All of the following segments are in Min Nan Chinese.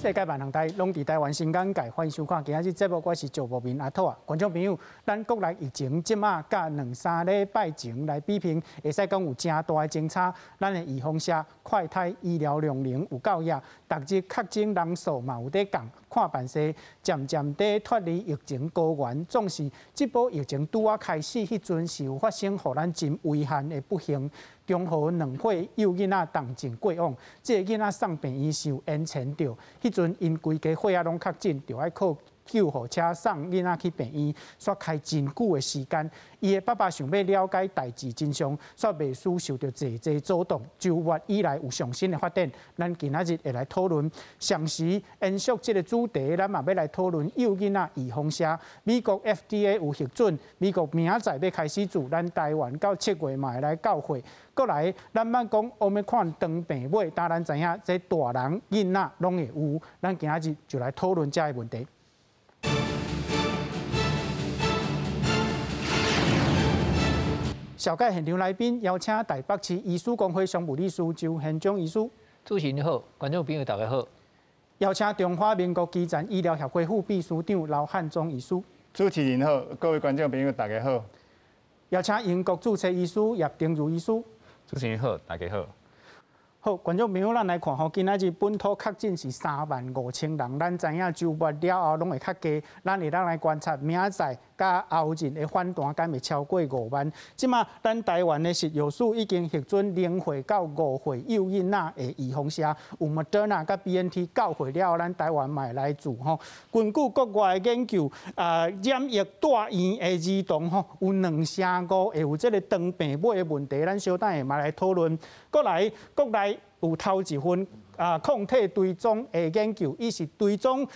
世界萬行台攏佇台灣新講界，歡迎收看今仔日節目，我是趙博明阿兔啊。觀眾朋友，咱國內疫情這馬佮兩三禮拜前來比拼，會使講有誠大的相差。咱的預防射、快篩醫療量能有夠額，逐日確診人數嘛有佇降，看辦勢漸漸佇脫離疫情高原。總是這波疫情拄仔開始彼陣是有發生，予咱真遺憾的不幸。中和2歲幼囡仔重症過往，這个囡仔送病院是有延遲著，彼陣𪜶規家伙仔攏確診，著愛靠救護車送囡仔去病院，煞開真久的時間。伊的爸爸想欲了解代誌真相，煞袂輸受著濟濟阻擋。週末以來有上新的發展，咱今仔日會來討論。同時延續這个主題，咱嘛欲來討論幼囡仔預防射。美國 FDA 有核准，美國明仔載欲開始注，咱台灣到7月嘛會來到貨。閣來，咱捌講奧密克戎長病尾，但咱知影這大人囡仔攏會有。咱今仔日就來討論這个問題。紹介現場來賓，邀請台北市醫師公會常務理事周憲章醫師。主持人好，觀眾朋友大家好。邀請中華民國基層醫療協會副秘書長劉漢忠醫師。主持人好，各位觀眾朋友大家好。邀請英國註冊醫師葉丁如醫師。主持人好，大家好。好，觀眾朋友，咱來看吼，今仔日本土確診是3萬5千人，咱知影週末了後攏會較低，咱會當來觀察明仔載佮後日的反彈，敢會超過5萬。這馬咱台灣的食藥署已經核准0歲到5歲幼囡仔的預防射，有莫德納佮 BNT 到貨了後，咱台灣嘛會來注吼。根據國外的研究，染疫住院的兒童吼，有2.5成會有這个長病尾的問題，咱小等下嘛來討論。閣來國內有頭一份抗體追蹤的研究，伊是追蹤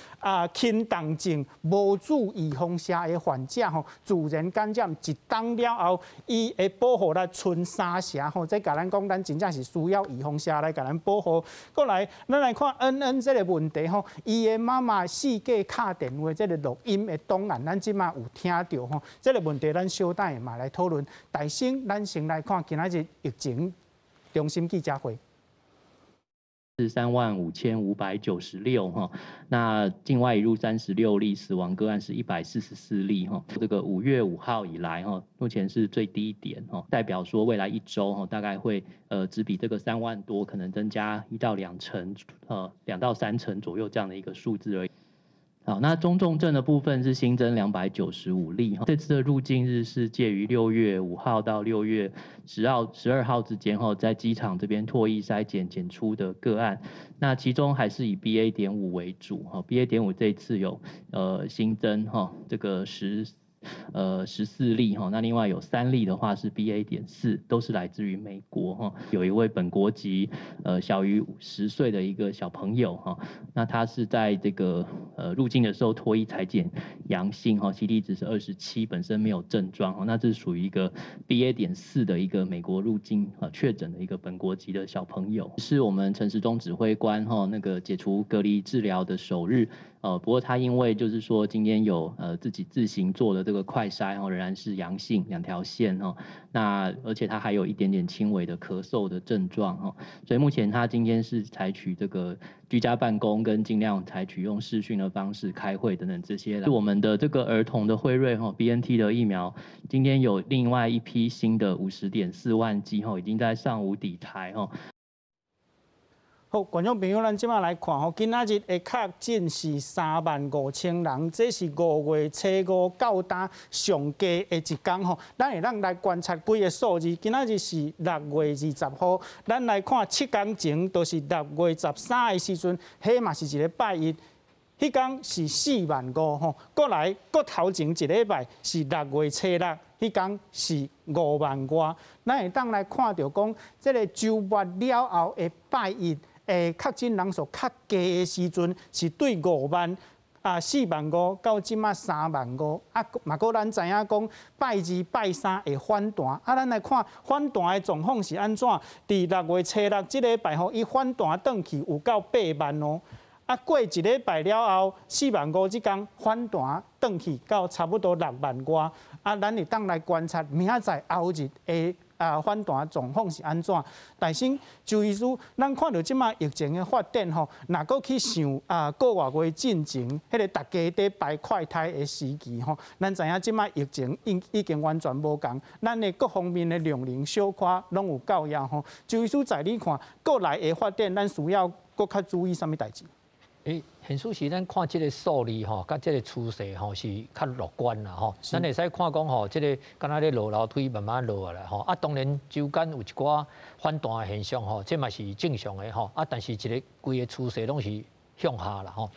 輕重症無注預防射的患者吼，自然感染一冬了後，伊的保護力賰3成吼，這共咱講，咱真正是需要預防射來共咱保護。閣來，咱來看恩恩這个問題吼，伊的媽媽四界敲電話這个錄音的檔案，咱這馬有聽著吼，這个問題咱小等下嘛來討論。但先，咱先來看今仔日疫情中心記者會。是35,596哈，那境外移入36例，死亡個案是144例哈。這個5月5號以來哈，目前是最低點哈，代表說未來一周哈，大概會只比這個3萬多可能增加1到2成，2到3成左右這樣的一個數字而已。好，那中重症的部分是新增295例哈。這次的入境日是介於6月5號到6月10號、12號之間哈，在機場這邊唾液篩檢檢出的個案，那其中還是以 BA.5為主哈。BA.5這次有新增哈這個14例哈，那另外有3例的話是 BA.4，都是來自於美國哈。有一位本國籍小於10歲的一個小朋友哈，那他是在這個入境的時候唾液採檢陽性哈，CT 值是27，本身沒有症狀哈，那這是屬於一個 BA.4的一個美國入境確診的一個本國籍的小朋友，是我們陳時中指揮官哈那個解除隔離治療的首日。不過他因為就是說今天有自己自行做的這個快篩哦，仍然是陽性兩條線哦，那而且他還有一點點輕微的咳嗽的症狀哦，所以目前他今天是採取這個居家辦公跟盡量採取用視訊的方式開會等等這些。我們的這個兒童的輝瑞哈 BNT 的疫苗，今天有另外一批新的50.4萬劑哈，已經在上午抵台哈。好，觀眾朋友，咱這馬來看吼，今仔日的確診是3萬5千人，這是5月初5到今上低的一天吼。咱會當來觀察幾个數字，今仔日是6月20號，咱來看7工前，就是6月13的時陣，彼嘛是一个拜一，彼工是4萬5吼。閣來，閣頭前一禮拜是6月初6。彼工是5萬外，咱會當來看著講，這个週末了後的拜一，確診人數較低的時陣，是對5萬啊4萬5到這馬3萬5啊，嘛閣咱知影講拜二拜三會反彈，啊，咱來看反彈的狀況是按怎？佇6月初6這禮拜吼，伊反彈轉去有到8萬哦。啊，過一禮拜了後，4萬5這工反彈轉去到差不多6萬外。啊，咱會當來觀察明仔載後日的啊反彈狀況是按怎？但是周醫師，咱看著這馬疫情的發展吼，若閣去想啊個外月進前，彼个大家佇排快篩的時期吼，咱知影這馬疫情已經完全無仝，咱的各方面的量能小可攏有夠呀吼。周醫師在你看，閣來的發展，咱需要閣較注意啥物代誌？現實是咱看這个數字吼，佮這个趨勢吼是較樂觀啦吼。咱會使看講吼，這个敢若咧落樓梯慢慢落來吼。啊，當然周間有一寡反彈的現象吼，這嘛是正常的吼。啊，但是一个規个趨勢攏是向下啦吼。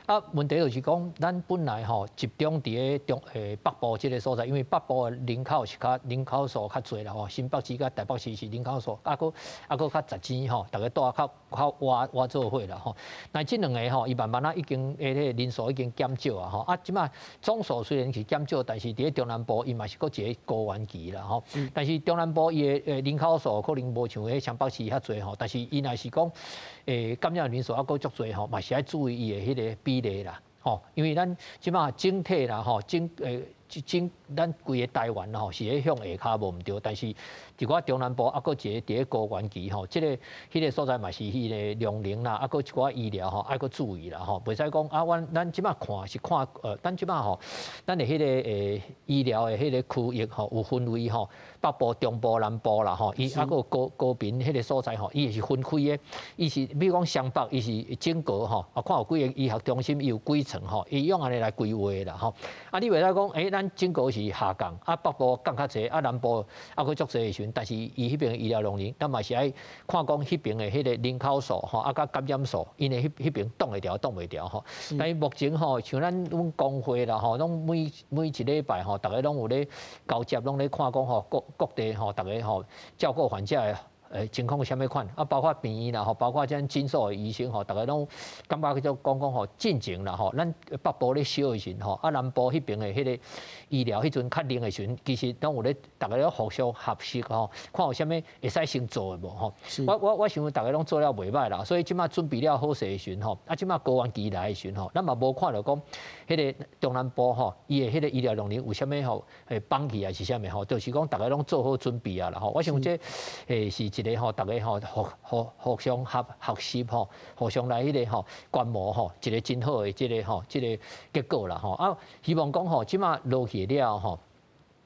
啊，問題就是講，咱本來吼集中佇咧中北部這个所在，因為北部的人口是較人口數較濟啦吼，新北市佮台北市是人口數，啊閣較濟錢吼，逐家住較較倚倚做伙啦吼。那這兩个吼，伊慢慢仔已經彼个人數已經減少啊吼。啊，這馬總數雖然是減少，但是佇咧中南部伊嘛是閣一个高原期啦吼。但是中南部伊的人口數可能無像彼雙北市遐濟吼，但是伊若是講感染人數猶閣足濟吼，嘛是愛注意伊的彼个比例啦，吼，因為咱這馬整體啦吼，整咱規个台灣吼是咧向下跤無毋對，但是一寡中南部猶閣一个佇咧高原期吼，這个彼个所在嘛是彼个量能啦，猶閣一寡醫療吼愛閣注意啦吼，袂使講啊，阮咱這馬看是看咱這馬吼，咱的彼个醫療的彼个區域吼有分為吼北部、中部、南部啦吼，伊猶閣有高高屏彼个所在吼，伊也是分開的，伊是比如講雙北，伊是整個吼，啊看有幾个醫學中心，伊有幾層吼，伊用按呢來規劃啦吼，啊你袂使講咱整個是下降，啊北部降較濟，啊南部猶閣足濟的時陣，但是伊彼邊醫療量能，咱嘛是愛看講彼邊的彼个人口數吼，啊佮感染數，𪜶的彼邊擋會牢，擋袂牢吼。但是目前吼，像咱阮公會啦吼，攏每一禮拜吼，逐家攏有咧交接，攏咧看講吼，各各地吼，逐家吼照顧患者的情況是啥物款？啊，包括病院啦吼，包括這診所的醫生吼，逐家攏感覺叫做講講吼，進前啦吼，咱北部咧燒的時陣吼，啊南部彼邊的彼个醫療彼陣較冷的時陣，其實攏有咧，逐家咧互相學習吼，看有啥物會使先做的無吼。我想逐家攏做了袂䆀啦，所以這馬準備了好勢的時陣吼，啊這馬高原期來的時陣吼，咱嘛無看著講彼个中南部吼，伊的彼个醫療量能有啥物吼會綁起來是啥物吼，就是講逐家攏做好準備啊啦吼。我想這是一个吼，逐家吼互相學習吼，互相來彼个吼觀摩吼，一个真好的這个吼，這个結果啦吼。啊，希望講吼，這馬落去了吼，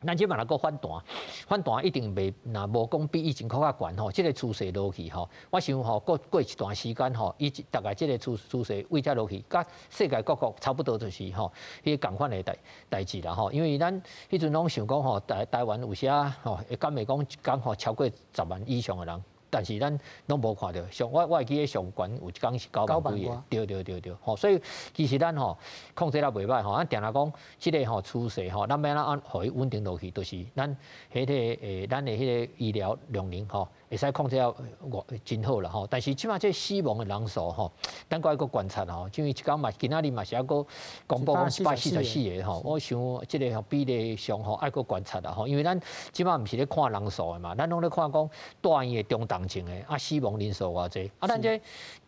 咱這馬若閣反彈，反彈一定袂，若無講比以前閣較懸吼，這个趨勢落去吼，我想吼，閣過一段時間吼，伊大概這个趨勢位遮落去，佮世界各國差不多就是吼，彼个仝款的代誌啦吼。因為咱彼陣攏想講吼，台灣有時吼，敢會講一工吼超過10萬以上的人。但是咱攏無看著，上我會記得上懸有一工是9萬幾个，對對對對，吼，所以其實咱吼控制了袂䆀吼，咱定定講這个吼趨勢吼，咱欲按怎予伊穩定落去，就是咱彼个咱的彼个醫療量能吼，會使控制了真好啦吼。但是這馬這死亡的人數吼，咱閣愛閣觀察吼，因為一工嘛，今仔日嘛是猶閣公布講144個吼，我想這个吼比例上吼愛閣觀察啦吼，因為咱這馬毋是咧看人數的嘛，咱攏咧看講住院的中重症的啊，死亡人數偌濟啊？咱這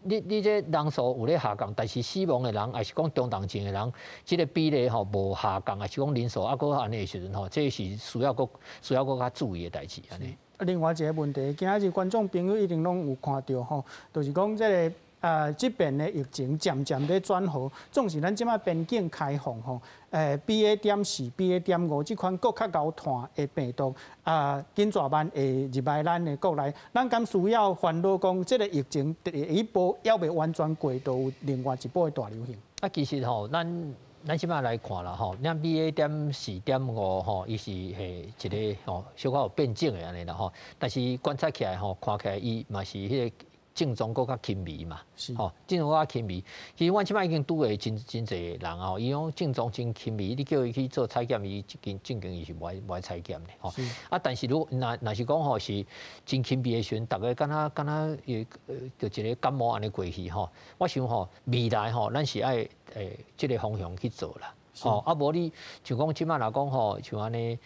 你這人數有咧下降，但是死亡的人，抑是講中重症的人，這个比例吼無下降，抑是講人數猶閣按呢的時陣吼，這是需要閣較注意的代誌按呢。另外一个問題，今仔日觀眾朋友一定攏有看著吼，就是講這个這邊的疫情漸漸咧轉好，總是咱這馬邊境開放吼，BA.4、BA.5這款閣較𠢕傳的病毒啊，緊跩慢會入來咱的國內，咱敢需要煩惱講這个疫情第一波猶未完全過，就有另外一波的大流行？啊，其實吼，咱這馬來看啦吼，咱 BA.4.5吼，伊是彼一个吼小可有變種的按呢啦吼，但是觀察起來吼，看起來伊嘛是彼个症狀閣較輕微嘛，吼，症狀閣較輕微。其實阮這擺已經拄過真真濟人吼，伊講症狀真輕微，你叫伊去做採檢，伊正經伊是無愛採檢的吼。啊，但是如若是講吼是真輕微的時陣，逐家敢若會就一個感冒按呢過去吼。我想吼未來吼，咱是愛這个方向去做啦。吼，啊無你像講這擺若講吼，像按呢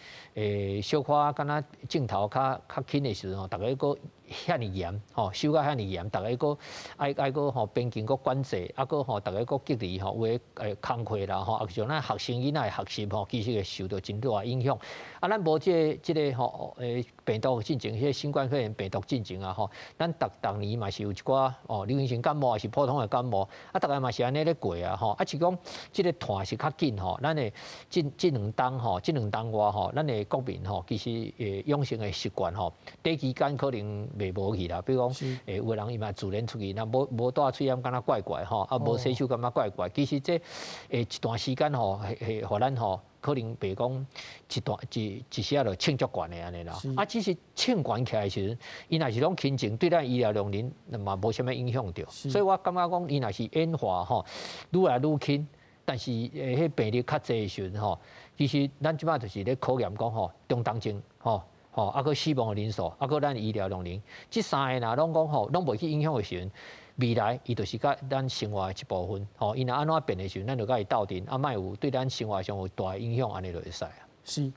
小可敢若症頭較較輕的時陣吼，逐家閣遐爾嚴吼，守甲遐爾嚴，逐个閣愛愛閣吼邊境閣管制，啊閣吼逐个閣隔離吼，有的工課啦吼，啊像咱學生囡仔的學習吼，其實會受著真大影響。啊，咱無這個吼病毒進前，彼個新冠肺炎病毒進前啊吼，咱逐逐年嘛是有一寡哦流行性感冒，抑是普通的感冒，啊，逐个嘛是按呢咧過啊吼，啊是講這個湠是較緊吼，咱的這兩冬吼，這兩冬外吼，咱的國民吼，其實養成的習慣吼，短期間可能袂無去啦。比如講，有的人伊嘛自然出去，若無無戴喙罨，感覺怪怪吼，啊無洗手感覺怪怪。其實這一段時間吼，會會予咱吼，可能袂講一段一一時仔就衝足懸的按呢啦。啊，只是衝懸起來的時陣，伊若是攏輕症，對咱醫療量能嘛無啥物影響著。所以我感覺講，伊若是演化吼，愈來愈輕，但是彼病例較濟的時陣吼，其實咱這擺就是咧考驗講吼，中重症吼。吼，啊，閣死亡的人數，啊，閣咱醫療量能，這三個若攏講吼，攏袂去影響的時陣，未來伊就是佮咱生活的一部分。吼，伊若按怎變的時陣，咱就佮伊鬥陣，啊，莫有對咱生活上有大影響，按呢就會使啊。是，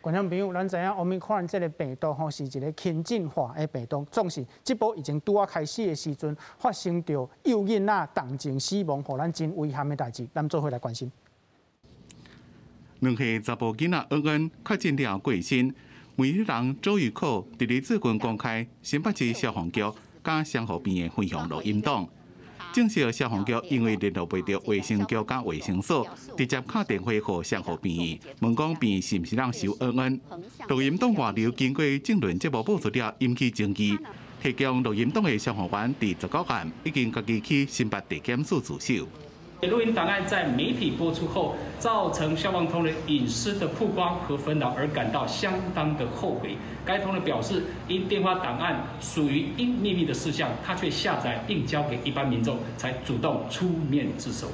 觀眾朋友，咱知影奧密克戎這个病毒吼是一个輕症化的病毒，總是這波疫情拄仔開始的時陣，發生著幼囡仔重症死亡，予咱真遺憾的代誌，咱做伙來關心。兩歲查埔囡仔恩恩確診了過身。媒體人周玉蔻佇咧最近公開新北市消防局佮雙湖病院分享錄音檔，證實消防局因為聯絡袂著衛生局佮衛生所，直接敲電話予雙湖病院，問講病院是毋是通收恩恩。錄音檔外流經過政論節目播出了，引起爭議。提供錄音檔的消防員佇19號已經家己去新北地檢署自首。錄音檔案在媒體播出後，造成消防同仁隱私的曝光和紛擾，而感到相當的後悔。該同仁表示，因電話檔案屬於應秘密的事項，他卻下載並交給一般民眾，才主動出面自首。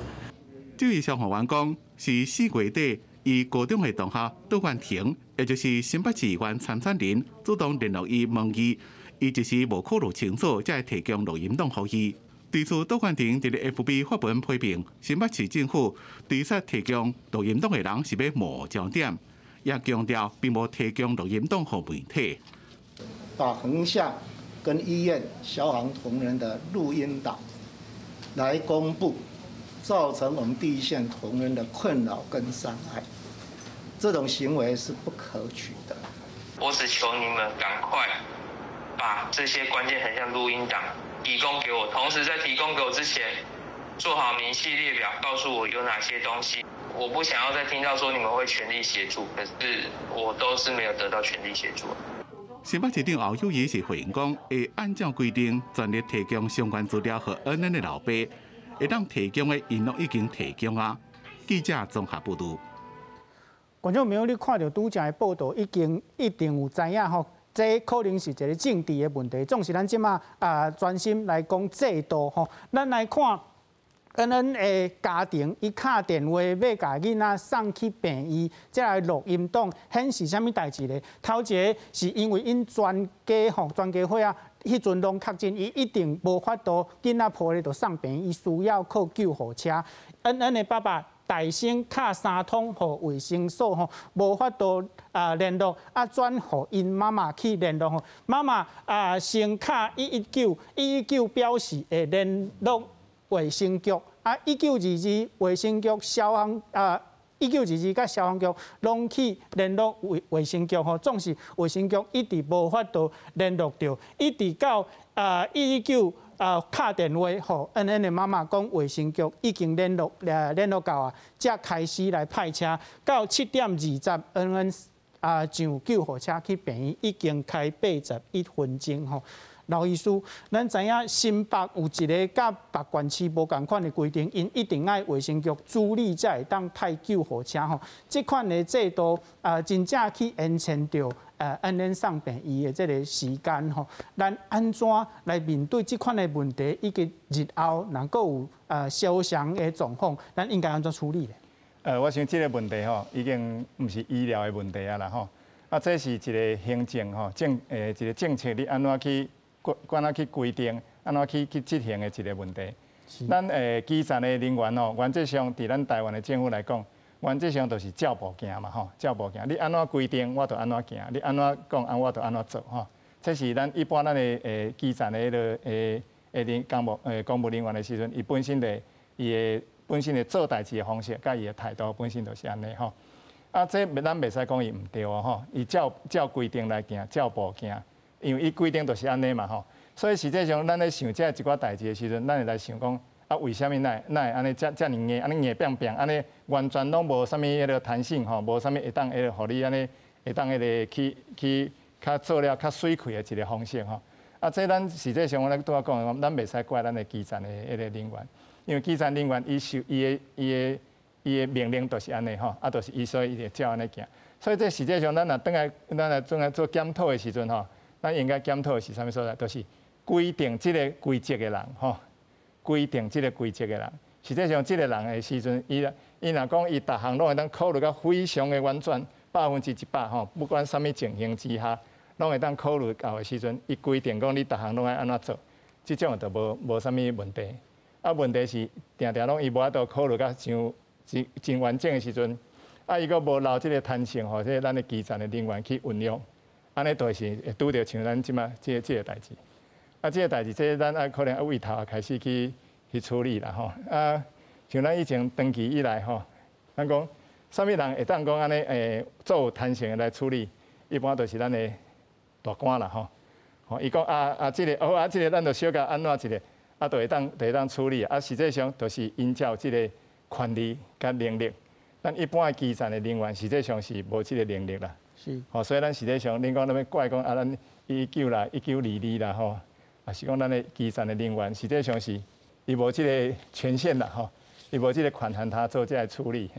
這位消防員講，是4月底，伊高中的同學杜冠廷，也就是新北市議員參選人，主動聯絡伊問伊，伊一時無考慮清楚，才會提供錄音檔予伊。對此，杜冠廷佇咧 FB 發文批評新北市政府對說提供錄音檔的人是欲模糊焦點，也強調並無提供錄音檔予媒體。把橫向跟醫院消防同仁的錄音檔來公布，造成我們第一線同仁的困擾跟傷害，這種行為是不可取的。我只求你們趕快把這些關鍵橫向錄音檔提供給我，同時在提供給我之前，做好明細列表，告訴我有哪些東西。我不想要再聽到說你們會全力協助，可是我都是沒有得到全力協助。新北市長侯友宜是回應講，會按照規定全力提供相關資料予恩恩的老爸，會當提供的𪜶攏已經提供啊。記者綜合報導。觀眾朋友，你看著拄才的報道，已經一定有知影吼。這可能是一個政治的問題。總是咱這馬啊專心來講制度吼，咱來看恩恩的家庭，伊敲電話欲共囡仔送去病院，才來錄音檔顯示啥物代誌咧？頭一个是因為𪜶全家吼，全家伙仔，彼陣攏確診，伊一定無法度囡仔抱咧就送病院，伊需要靠救護車。恩恩的爸爸大聲敲三通予衛生所吼，無法度啊聯絡，啊轉予𪜶媽媽去聯絡吼，媽媽啊先敲119，119表示會聯絡衛生局，啊1922衛生局消防啊1922佮消防局攏去聯絡衛生局吼，總是衛生局一直無法度聯絡著，一直到啊119。啊！敲電話予恩恩的媽媽講，衛生局已經聯絡到啊，才開始來派車。到7點20，恩恩啊上救護車去病院，已經開81分鐘吼。劉醫師，咱知影新北有一个佮別縣市無仝款的規定，𪜶一定愛衛生局處理才會當派救護車吼。這款的制度啊，真正去延長著恩恩送病院的這个時間吼。咱按怎來面對這款的問題，以及日後若閣有相像的狀況，咱應該按怎處理咧？我想這个問題吼，已經毋是醫療的問題啊啦吼，啊，這是一个行政吼一个政策，你按怎去按怎去規定，按怎去執行的一个問題。咱基層的人員吼，原則上佇咱台灣的政府來講，原則上就是照步行嘛吼，照步行。你按怎規定，我就按怎行；你按怎講，按我就按怎做吼。這是咱一般咱的基層的彼个人公務人員的時陣，伊本身的伊的本身的做代誌的方式，佮伊的態度本身就是按呢吼。啊，這咱袂使講伊毋對哦吼，伊照照規定來行，照步行，因為伊規定就是按呢嘛吼。所以實際上，咱咧想這一寡代誌的時陣，咱會來想講，啊，為啥物哪會哪會按呢遮遮爾硬，按呢硬拚拚，按呢完全攏無啥物彼个彈性吼，無啥物會當彼个予你按呢會當彼个去去較做了較媠氣的一個方式吼。啊，這咱實際上我咧拄仔講的，咱袂使怪咱的基層的彼個人員，因為基層人員伊受伊的伊的伊的命令就是按呢吼，啊，就是伊所以伊會照按呢行。所以這實際上咱若轉來咱來轉來做檢討的時陣吼，咱應該檢討的是啥物所在？就是規定這個規則的人吼，規定這個規則的人，實際上這個人的時陣，伊伊若講伊逐項攏會當考慮甲非常的完全，100%吼，不管啥物情形之下，攏會當考慮到的時陣，伊規定講你逐項攏愛按怎做，這種就無無啥物問題。啊，問題是定定攏伊無法度考慮甲傷真真完整的時陣，啊，伊閣無留這個彈性，予這個咱的基層的人員去運用，按呢就是會拄著像咱這馬這這個代誌。啊，這個代誌，這咱愛可能愛為頭開始去去處理啦吼。啊，像咱以前長期以來吼，咱講啥物人會當講按呢做有彈性的來處理，一般都是咱的大官啦吼。吼，伊講啊啊，這個哦啊，這個咱就小可按怎一下，啊，就會當處理。啊，實際上就是𪜶才有這個權利佮能力。咱一般的基層的人員，實際上是無這個能力啦。吼，所以咱實際上，恁講咱欲怪講啊，咱19啦、1922啦吼。啊，是講咱的基層的人員，實際上是伊無這個權限啦，吼，伊無這個權限，通做這個處理。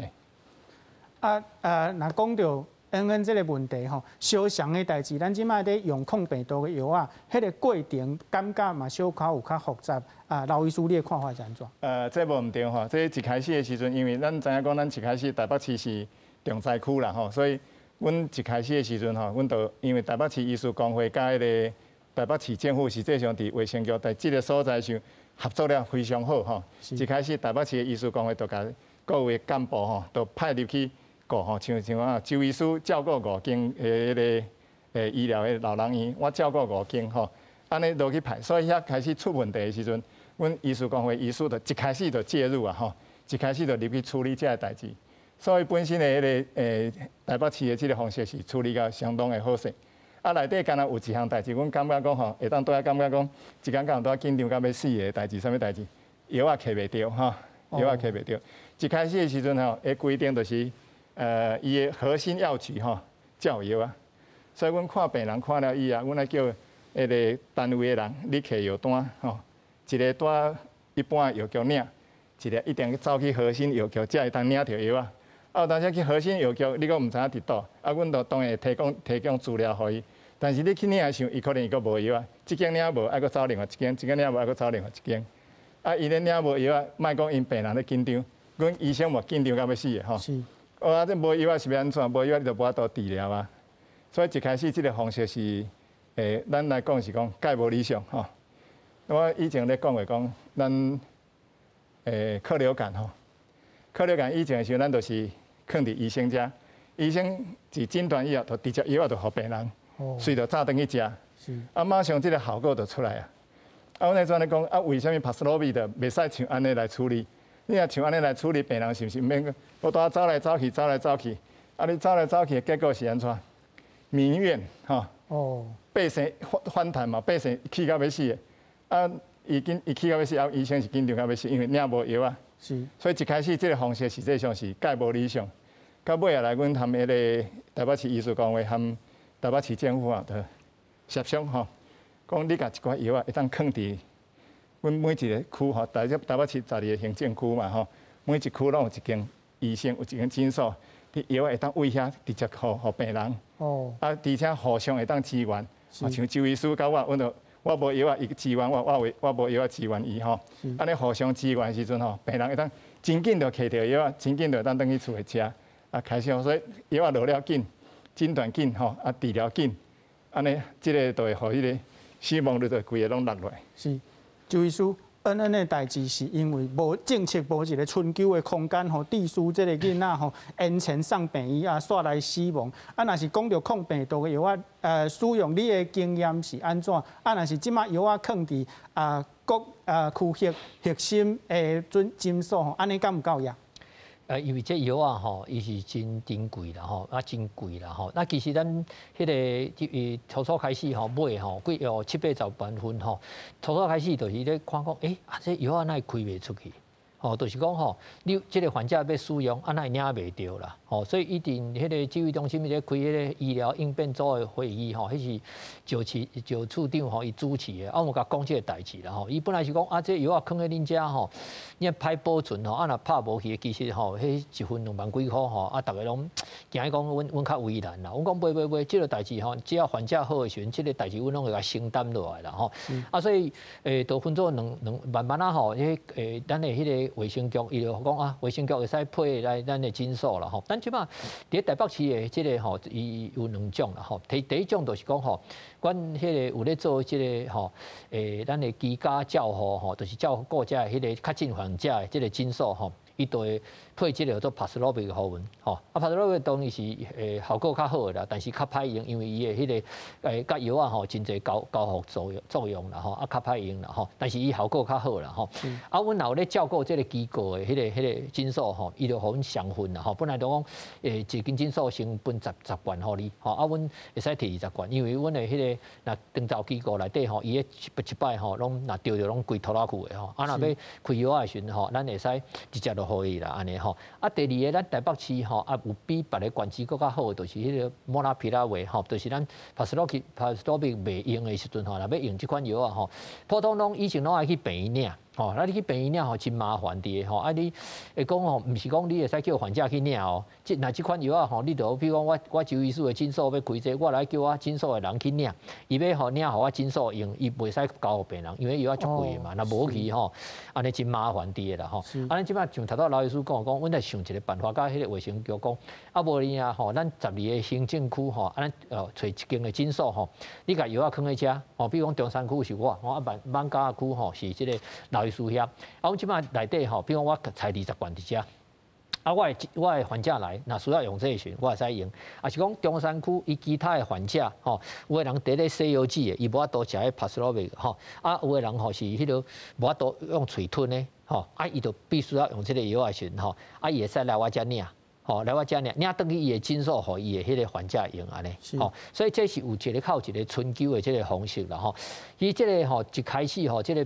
啊啊，若講著恩恩這個問題吼，相仝的代誌，咱這擺咧用抗病毒的藥仔，彼個過程感覺嘛小可有較複雜。啊，劉醫師，你的看法是按怎？這無毋對吼，這一開始的時陣，因為咱知影講，咱一開始台北市是重災區啦吼，所以阮一開始的時陣吼，阮就因為台北市醫師公會佮彼個台北市政府實際上佇衛生局佇這個所在上合作了非常好吼。一開始台北市的醫師公會就共各位幹部吼，都派入去顧吼，像像啊周醫師照顧五間的彼个醫療的老人院，我照顧五間吼，按呢落去派，所以遐開始出問題的時陣，阮醫師公會醫師就一開始就介入啊吼，一開始就入去處理這个代誌，所以本身的彼个台北市的這个方式是處理甲相當的好勢。啊，內底敢若有一項代誌，阮感覺講吼，會當拄仔感覺講，一工敢有拄仔緊張甲欲死的代誌，啥物代誌？藥仔摕袂著吼，藥仔摕袂著。一開始的時陣吼，的規定就是，伊的核心藥局吼，才有藥仔。所以阮看病人看了以後，阮愛叫彼个單位的人，你摕藥單吼，一个佇一般的藥局領，一个一定去走去核心藥局，才會當領著藥仔。啊，有當時去核心藥局，你閣毋知影佇佗，啊，阮就當然會提供提供資料予伊。但是你去領的時候，伊可能伊閣無藥仔，這間領無，愛閣走另外一間，這間領無，愛閣走另外一間。啊，伊咧領無藥仔，莫講𪜶病人咧緊張，阮醫生嘛緊張甲欲死的吼。哦啊，這無藥仔是欲按怎？無藥仔你就無法度治療啊。所以一開始這個方式是，咱來講是講蓋無理想吼。我以前咧講過講，咱克流感吼，克流感以前的時候，咱就是囥佇醫生遮，醫生一診斷以後，就直接藥仔就予病人，隨就早轉去食。啊，馬上這個效果就出來啊。啊，阮咧怎咧講？啊，為啥物帕斯洛比就袂使像按呢來處理？你若像按呢來處理，病人是毋是毋免我拄仔走來走去，走來走去？啊，你走來走去的結果是按怎？民怨吼。百姓反反彈嘛，百姓氣甲欲死的。啊，伊緊伊氣甲欲死，啊，醫生是緊張甲欲死，因為領無藥仔。所以一開始這個方式實際上是蓋無理想。到尾仔來，阮含彼个台北市醫師公會含台北市政府啊，就協商吼，講你共一寡藥仔會當囥佇阮每一個區吼，台北市12個行政區嘛吼，每一區攏有一間醫生，有一間診所，佇藥仔會當位遐直接予病人。啊，而且互相會當支援，啊，像周醫師佮我，阮就我無藥仔，伊支援我，我有我無藥仔支援伊吼。按呢互相支援的時陣吼，病人會當真緊就摕著藥仔，真緊就會當轉去厝內食。啊，開始所以藥仔落了緊，診斷緊吼，啊治療緊，按呢這个就會予彼个死亡率就規个攏落來。是，周醫師，恩恩的代誌是因為無政策，無一個春秋的空間，予致使這個囡仔吼延前送病院啊，煞來死亡。啊，若是講著抗病毒的藥仔，使用你的經驗是按怎？啊，若是這馬藥仔囥佇啊各啊區域核心的診診所吼，按呢敢有夠藥？因為這藥仔吼，伊是真珍貴啦吼，啊真貴啦吼。那其實咱彼个伊初初開始吼買吼，幾哦七八十萬份吼，初初開始就是咧看講，啊這藥仔哪會開袂出去？吼，就是講吼，你這個患者欲使用，啊，哪會領袂著啦？吼，所以一定彼個指揮中心咧開彼個醫療應變組的會議吼，彼是趙市趙處長吼伊主持的，啊，有共講這個代誌啦吼。伊本來是講啊，這藥仔囥佇恁遮吼，你歹保存吼，啊，若拍無去，其實吼，彼一份兩萬幾箍吼，啊，逐家攏驚講阮阮較為難啦。阮講袂袂袂，這個代誌吼，只要患者好的時陣，這個代誌阮攏會共承擔落來啦吼。啊，所以就分做兩兩慢慢仔吼，彼咱的彼個衛生局伊就講啊，衛生局會使配來咱的診所啦吼。咱這馬佇台北市的這個吼，伊有兩種啦吼。第第一種就是講吼，阮彼個有咧做這個吼，咱的居家照護吼，就是照顧者的彼個確診患者的這個診所吼，伊就會配這個叫做帕斯洛比予阮吼。啊，帕斯洛比當然是效果較好的啦，但是較歹用，因為伊的彼個佮藥仔吼真濟交交互作用作用啦吼，啊較歹用啦吼，但是伊效果較好啦吼。啊，阮若有咧照顧這個機構的彼個彼個診所吼，伊就予阮雙份啦吼。本來就講一間診所先分十十罐予你吼，啊，阮會使提二十罐，因為阮的彼個若長照機構內底吼，伊彼一一擺吼，攏若著著攏規拖拉庫的吼，啊，若欲開藥的時陣吼，咱會使直接就予伊啦，按呢吼。啊，第二个，咱台北市吼，啊有比別个縣市閣較好的，就是彼個莫納皮拉韋吼，就是咱帕斯洛基帕斯洛比袂用的時陣吼，若欲用這款藥仔吼，普通攏以前攏愛去病院領。吼，啊你去病院領吼真麻煩佇个吼，啊你會講吼，毋是講你會使叫患者去領哦。這若這款藥仔吼，你著比如講我我周醫師的診所欲開這個，我來叫我診所的人去領，伊欲吼領予我診所用，伊袂使交予病人，因為藥仔足貴的嘛。若無去吼，按呢真麻煩佇个啦吼。啊，咱這擺像頭拄老醫師講講，阮來想一個辦法，佮彼個衛生局講，啊無呢啊吼，咱十二个行政區吼，啊咱揣一間的診所吼，你共藥仔囥佇遮，吼，比如講中山區是我，吼啊艋舺區吼是這個老醫師遐，啊，阮這擺內底吼，比如講我採二十罐佇遮，啊，我的我的患者來，若需要用這個時，我會使用。啊是講中山區伊其他的患者吼，有的人佇咧洗藥劑的，伊無法度食彼帕斯洛比吼，啊，有的人吼是彼個無法度用喙吞的吼，啊，伊就必須要用這個藥的時陣吼，啊，伊會使來我遮領。吼，來我遮領，領轉去伊的診所，予伊的彼個患者用按呢，吼，所以這是有一個靠一個春秋的這個方式啦，吼。伊這個吼一開始吼，這個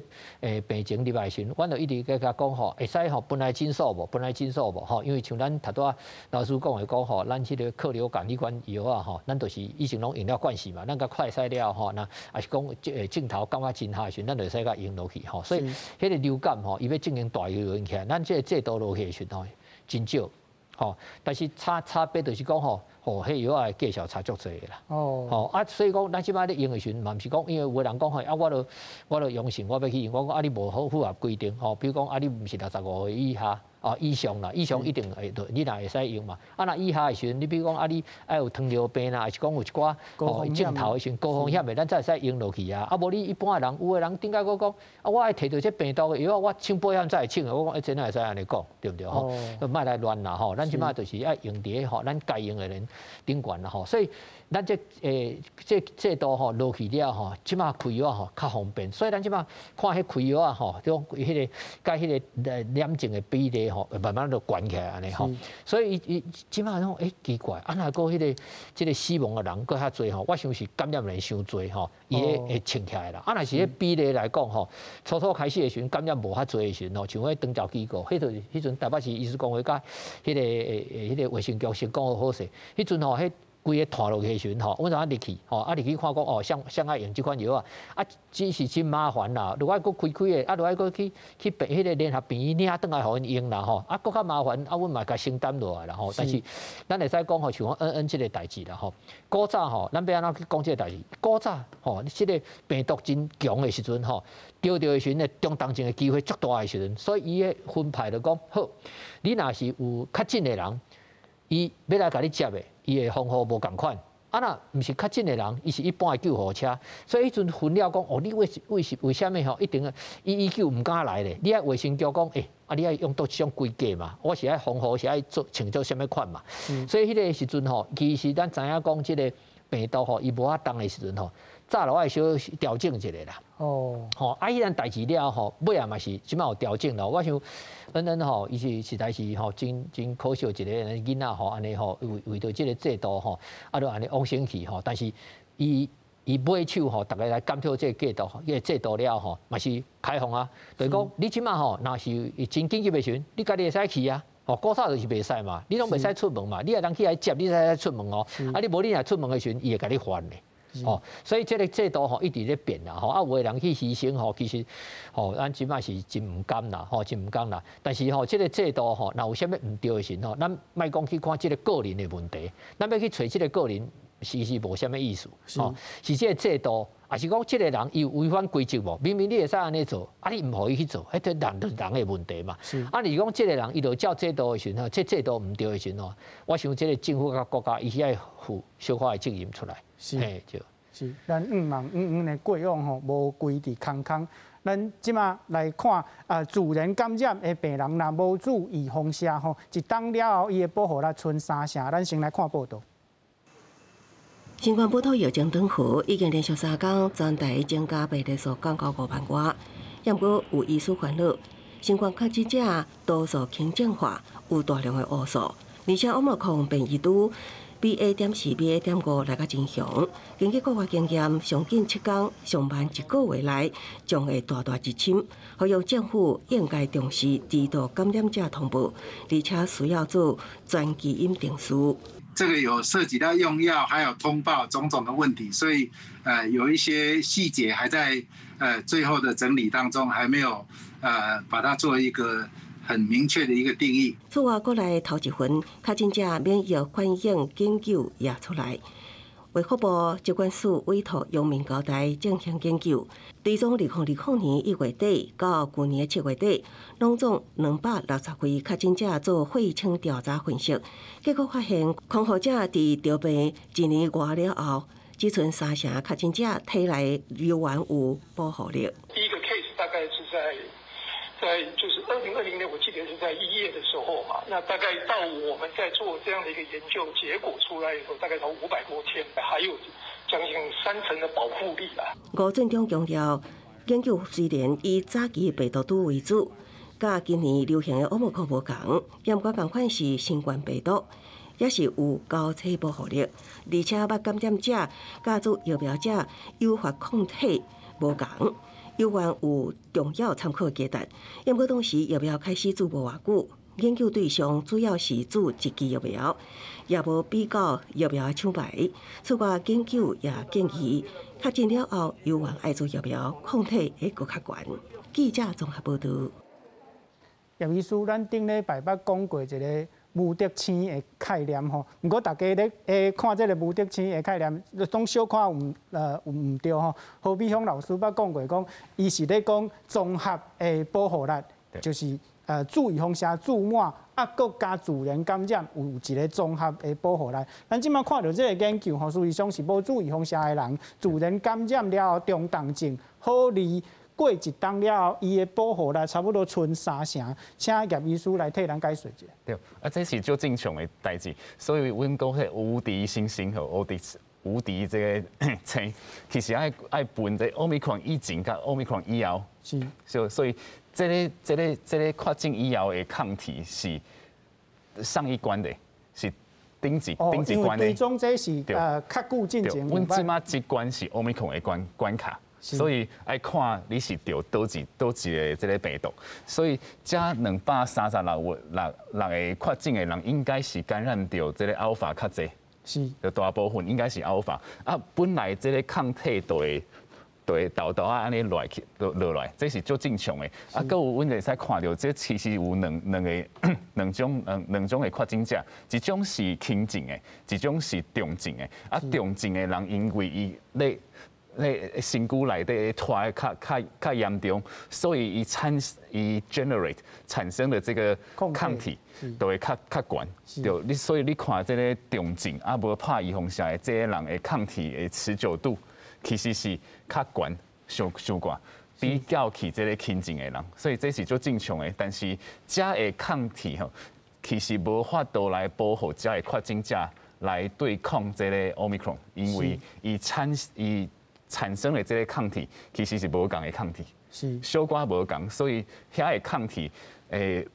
病情入來時，阮就一直共講吼，會使吼分來診所無，分來診所無，吼，因為像咱頭拄仔老師講的講吼，咱這個克流感彼款藥仔吼，咱就是以前攏用了慣勢嘛，咱共快篩了吼，若抑是講這症頭感覺真較的時陣，咱就會使共用落去吼。所以彼個流感吼，伊欲進行大流行起來，咱這個制度落去的時陣吼，真少。吼，但是差差別就是講吼，吼，彼藥仔的價數差足濟的啦。哦。吼啊，所以講咱這擺咧用的時陣，嘛毋是講，因為有的人講吼，啊，我著我著陽性，我欲去用，我講啊，你無好符合規定，吼，比如講啊，你毋是六十五歲以下，哦，以上啦，以上一定會，你若會使用嘛。啊，若以下的時陣，你比如講啊，你愛有糖尿病啦，抑是講有一寡吼症頭的時陣，高風險的，咱才會使用落去啊。啊，無你一般的人，有的人頂擺閣講，啊，我愛提著這病毒的藥，我搶保險才會搶的。我講，欸，這哪會使按呢講，對毋對？吼，莫來亂啦吼。咱這擺就是愛用佇咧吼，咱該用的人頂懸啦吼。所以咱這這制度吼落去了吼，這擺開藥吼較方便。所以咱這擺看彼開藥仔吼，種彼個佮彼個染症的比例吼，慢慢就懸起來按呢吼。所以伊伊這擺攏欸奇怪，啊若閣彼個這個死亡的人閣較濟吼，我想是感染人傷濟吼，伊會會衝起來啦。啊，若是彼比例來講吼，初初開始的時陣感染無較濟的時陣吼，像彼長照機構，彼陣彼陣台北市醫師公會佮彼個彼個衛生局先講好好勢，彼陣吼彼規个拖落去的時陣吼，阮就按入去吼，啊入去看講哦，啥啥愛用這款藥仔，啊只是真麻煩啦，如果愛閣開開的，啊如果愛閣去去病彼個聯合病院領轉來予𪜶用啦吼，啊閣較麻煩，啊阮嘛共承擔落來啦吼。但是咱會使講吼，像講恩恩這個代誌啦吼，古早吼，咱欲按怎去講這個代誌？古早吼，這個病毒真強的時陣吼，著著的時陣，中重症的機會足大的時陣，所以伊的分派就講好，你若是有確診的人，伊欲來共你接的，伊的防護無仝款。啊若毋是確診的人，伊是一般的救護車，所以彼陣分了講，哦，你為為是為啥物吼？一定119毋敢來咧，你愛衛生局講，欸，啊你愛用佗一種規格嘛，我是愛防護是愛做穿做啥物款嘛。所以彼个時陣吼，其實咱知影講這个病毒吼，伊無法當的時陣吼，早就愛小調整一下啦。哦，吼，啊，彼件代誌了吼，尾仔嘛是這擺有調整咯。我想，恩恩吼，伊是實在是吼，真真可惜一个囡仔吼，按呢吼，為為著這个制度吼，啊，就按呢往生去吼。但是伊伊尾手吼，逐家來檢討這个制度，彼个制度了吼，嘛是開放啊。就是講，你這擺吼，若是真緊急的時陣，你家己會使去啊。哦，古早就是袂使嘛，你攏袂使出門嘛，你若人去來接，你才會使出門哦。啊，你無你若出門的時陣，伊會共你罰的。哦，所以這个制度吼一直咧變啦，吼啊，有的人去犧牲吼，其實吼，咱這擺是真毋甘啦，吼真毋甘啦。但是吼，這个制度吼，若有啥物毋對的時吼，咱莫講去看這个個人的問題，咱欲去揣這个個人，其實無啥物意思，吼，是這个制度，抑是講這个人伊有違反規則無？明明你會使按呢做，啊你毋予伊去做，彼個人就是人的問題嘛。啊，你講這个人伊就照制度的時候，這制度毋對的時候，我想這个政府佮國家伊是愛負小可的責任出來。是，是，咱毋望遠遠的過往吼，無規佇空空。咱這馬來看啊，自然感染的病人若無注預防射吼，一冬了後，伊的保護力賰三成。咱先來看報道。新冠本土疫情轉好，已經連續3工全台增加病例數降到5萬外。毋過有醫師煩惱，新冠確診者多數輕症化，有大量的烏數，而且奧密克戎變異株 BA.4、BA.5來甲真強。根據國外經驗，上緊7工，上慢一個月內將會大大入侵。呼籲政府應該重視指導感染者通報，而且需要做全基因定序。這個有涉及到用藥，還有通報種種的問題，所以有一些細節還在最後的整理當中，還沒有把它做一個很明確的一個定義。此外，國內頭一份確診者免疫反應研究也出來，衛福部疾管署委託陽明交大進行研究，追蹤2020年1月底到舊年7月底，攏總260位確診者做血清調查分析，結果發現康復者佇得病一年外了後，只賰三成確診者體內猶原有保護力。第一個 case 大概是在就是2020年，我記得是在1月的時候嘛。那大概到我們在做這樣的一個研究，結果出來以後，大概到500多天，還有將近三成的保護力啦。吳俊忠強調，研究雖然以早期病毒株為主，佮今年流行的奧密克無仝，毋過仝款是新冠病毒，也是有交叉保護力，而且捌感染者佮注疫苗者誘發抗體無仝。猶原有重要參考價值，毋過當時疫苗開始注無偌久，研究對象主要是注一劑疫苗，也無比較疫苗的廠牌。此外，研究也建議確診了後，猶原愛注疫苗，抗體會閣較懸。記者綜合報導。葉醫師，咱頂禮拜捌講過一个無敵星的概念吼，毋過大家咧看這个無敵星的概念，總小可有毋對吼。何美鄉老師捌講過，講伊是咧講綜合的保護力，就是注預防射注滿，啊，閣加自然感染有一个綜合的保護力。咱這擺看著這个研究吼，事實上是無注預防射的人，自然感染了後中重症好離。過一冬了後，伊的保護力差不多賰三成，請葉醫師來替咱解說一下。對，啊，這是足正常的代誌，所以阮講彼無敵星星和無敵無敵這个星，其實愛愛分這奧密克戎以前佮奧密克戎以後，所以這個確診以後的抗體是上一關的，是頂一關的。因為追蹤這是較久進前。阮這馬這關是奧密克戎的關卡。所以愛看你是著佗一个這个病毒，所以這236六六个確診的人，應該是感染著這个 Alpha 較濟，就大部分應該是 Alpha。啊，本來這个抗體就會沓沓仔按呢落去落落來，這是足正常的。啊，閣有阮會使看著，這其實有兩種的確診者，一種是輕症的，一種是重症的。啊，重症的人因為伊咧咧身軀內底拖得較較較嚴重，所以伊產伊 generate 產生的這個抗體就會較較懸。對，你所以你看這个重症啊無拍預防射的這个人的抗體的持久度，其實是較懸，傷傷懸，比較起這个輕症的人，所以這是足正常的。但是遮的抗體吼，其實無法度來保護遮的確診者來對抗這個 Omicron，因為伊產生的這个抗體其實是無仝的抗體，小可無仝，所以遐个抗體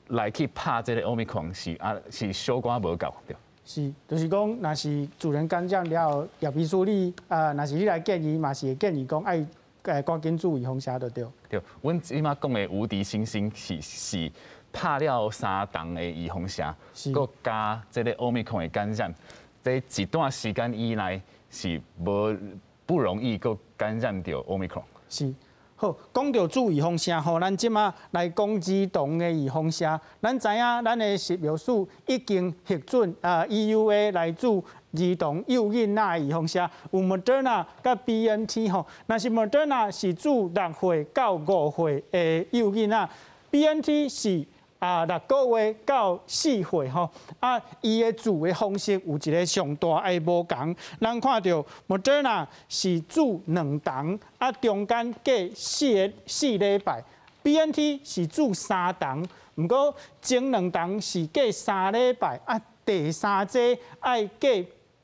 來去拍這个 Omicron 是啊是小可無夠對。是，就是講，若是自然感染了後，葉醫師你啊，若是你來建議，嘛是會建議講愛趕緊注預防射就對。對，阮這馬講的無敵星星是拍了三筒的預防射，閣加這个 Omicron 的感染，這一段時間以內是無不容易閣感染著 Omicron。是，好，講著注預防射吼，咱這馬來講兒童的預防射。咱知影，咱的食藥署已經核准啊 EUA 來注兒童幼囡仔的預防射，有 Moderna 佮 BNT 吼。若是 Moderna 是注6歲到5歲的幼囡仔，BNT 是6個月到4歲吼，啊，伊的注的方式有一个上大的無仝。咱看著 Moderna 是注兩筒，啊，中間隔四四禮拜；BNT 是注三筒，毋過前兩筒是隔3禮拜，啊，第三劑愛隔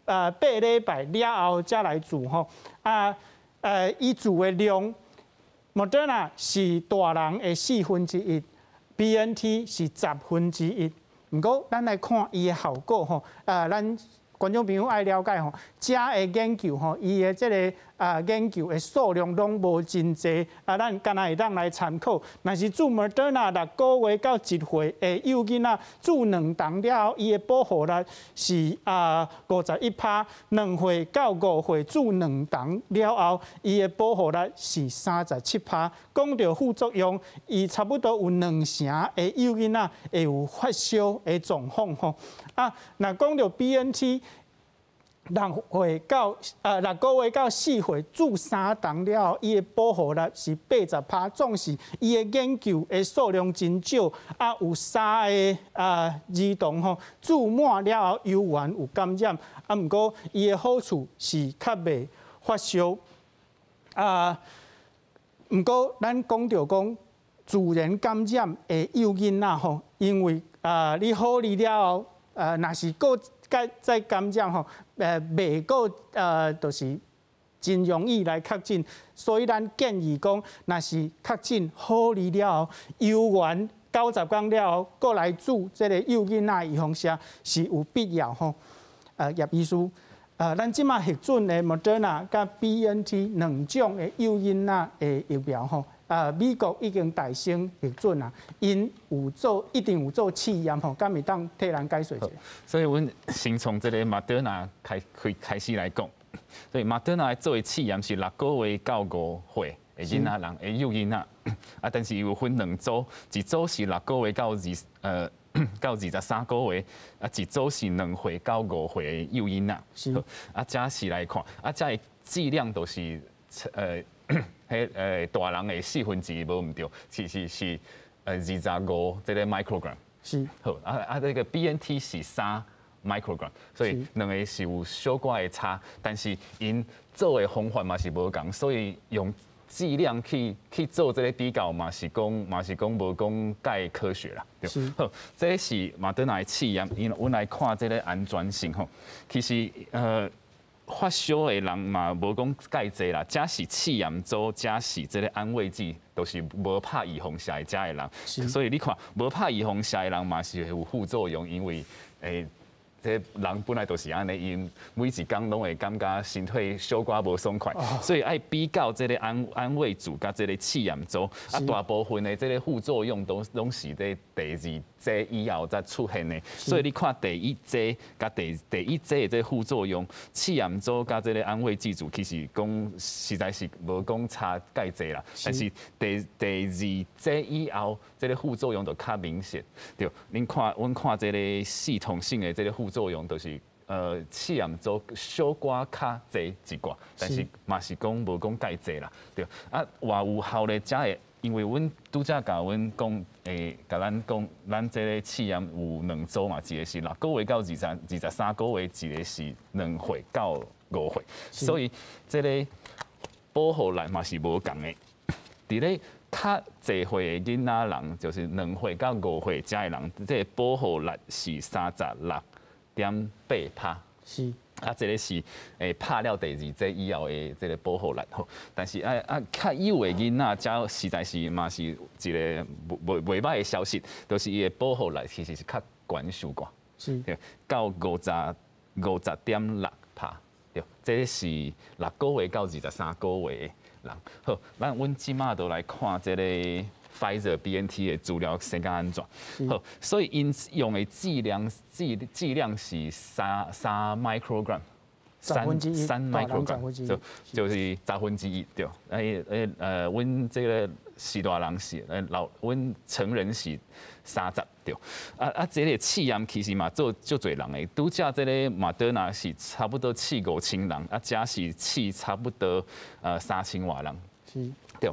8禮拜了後才來注吼。啊，伊注的量，Moderna 是大人的1/4。BNT 是1/10，毋過咱來看伊的效果吼，啊，咱觀眾朋友愛了解吼，遮的研究吼，伊的這个研究的數量攏無真濟，啊，咱敢若會當來參考。若是注 Moderna 6個月到1歲的幼囡仔注兩筒了後，伊的保護力是51%；2歲到5歲注兩筒了後，伊的保護力是37%。講著副作用，伊差不多有兩成的幼囡仔會有發燒的狀況吼。啊，若講著 BNT。6個月到4歲注三筒了後，伊的保護力是80%，總是伊的研究的數量真少，啊有三个兒童吼注滿了後猶原有感染，啊毋過伊的好處是較袂發燒，啊毋過咱講著講自然感染的幼囡仔吼，因為你好愈了後，若是閣再感染吼，袂閣就是真容易來確診，所以咱建議講，若是確診好愈了後，猶原90天了後，閣來注這个幼囡仔預防射是有必要吼。葉醫師，咱這馬核准的 Moderna 佮 BNT 兩種的幼囡仔的疫苗吼。美國已經大聲核准啊，𪜶有做一定有做試驗吼，敢會當替咱解說一下？所以，阮先從這个 Moderna 開始來講。所以，Moderna 做的試驗是6個月到5歲的囡仔人的幼囡仔，啊，但是有分兩組，一組是六個月到23個月，啊，一組是2歲到5歲的幼囡仔。啊，這是來看，啊，這的劑量都是彼大人的1/4無毋對，其實是25這个 microgram。好，啊啊，這个 BNT 是3 microgram，所以兩个是有小可的差，但是𪜶做的方法嘛是無仝，所以用劑量去做這个比較嘛是講嘛是講無講蓋科學啦。對。好，這是馬德納的試驗，因阮來看這个安全性吼，其實發燒的人嘛無講蓋濟啦，這是試驗組，這是這个安慰劑，都是無拍預防射的遮的人，所以你看無拍預防射的人嘛是會有副作用，因為這人本來就是按呢，𪜶每一工攏會感覺身體小可無爽快，所以愛比較這个安慰組佮這个試驗組，啊，大部分的這个副作用都攏是佇第二劑以後才出現的，所以你看第一劑佮第一劑的這个副作用，試驗組佮這个安慰劑組其實講實在是無講差蓋濟啦，但是第二劑以後，這个副作用就較明顯。對，恁看，阮看這个系統性的這个副作用，就是试验组小可较济一寡，但是嘛是讲无讲蓋濟啦，對。啊，偌有效咧，才會，因為阮拄才共阮講，共咱講，咱這个試驗有兩組嘛，一個是六個月到23個月，一個是2歲到5歲，所以這个保護力嘛是無仝的。佇咧較濟歲的囡仔人，就是2歲到5歲遮的人，這个保護力是36.8%。啊，這个是拍了第二劑以後的這个保護力吼，但是較幼的囡仔，遮實在是嘛是一个袂䆀的消息，就是伊的保護力其實是較懸傷寡，對，到50.6%，對，這是6個月到23個月的人。好，咱阮這馬就來看這个 Pfizer BNT 的資料生甲按怎？好，所以𪜶用的劑量是三 microgram，三 microgram，就是1/10，對。阮這个序大人是，阮成人是30，對。這个試驗其實嘛做足濟人的，拄才這个莫德納是差不多試5000人，這是試差不多3000外人。對，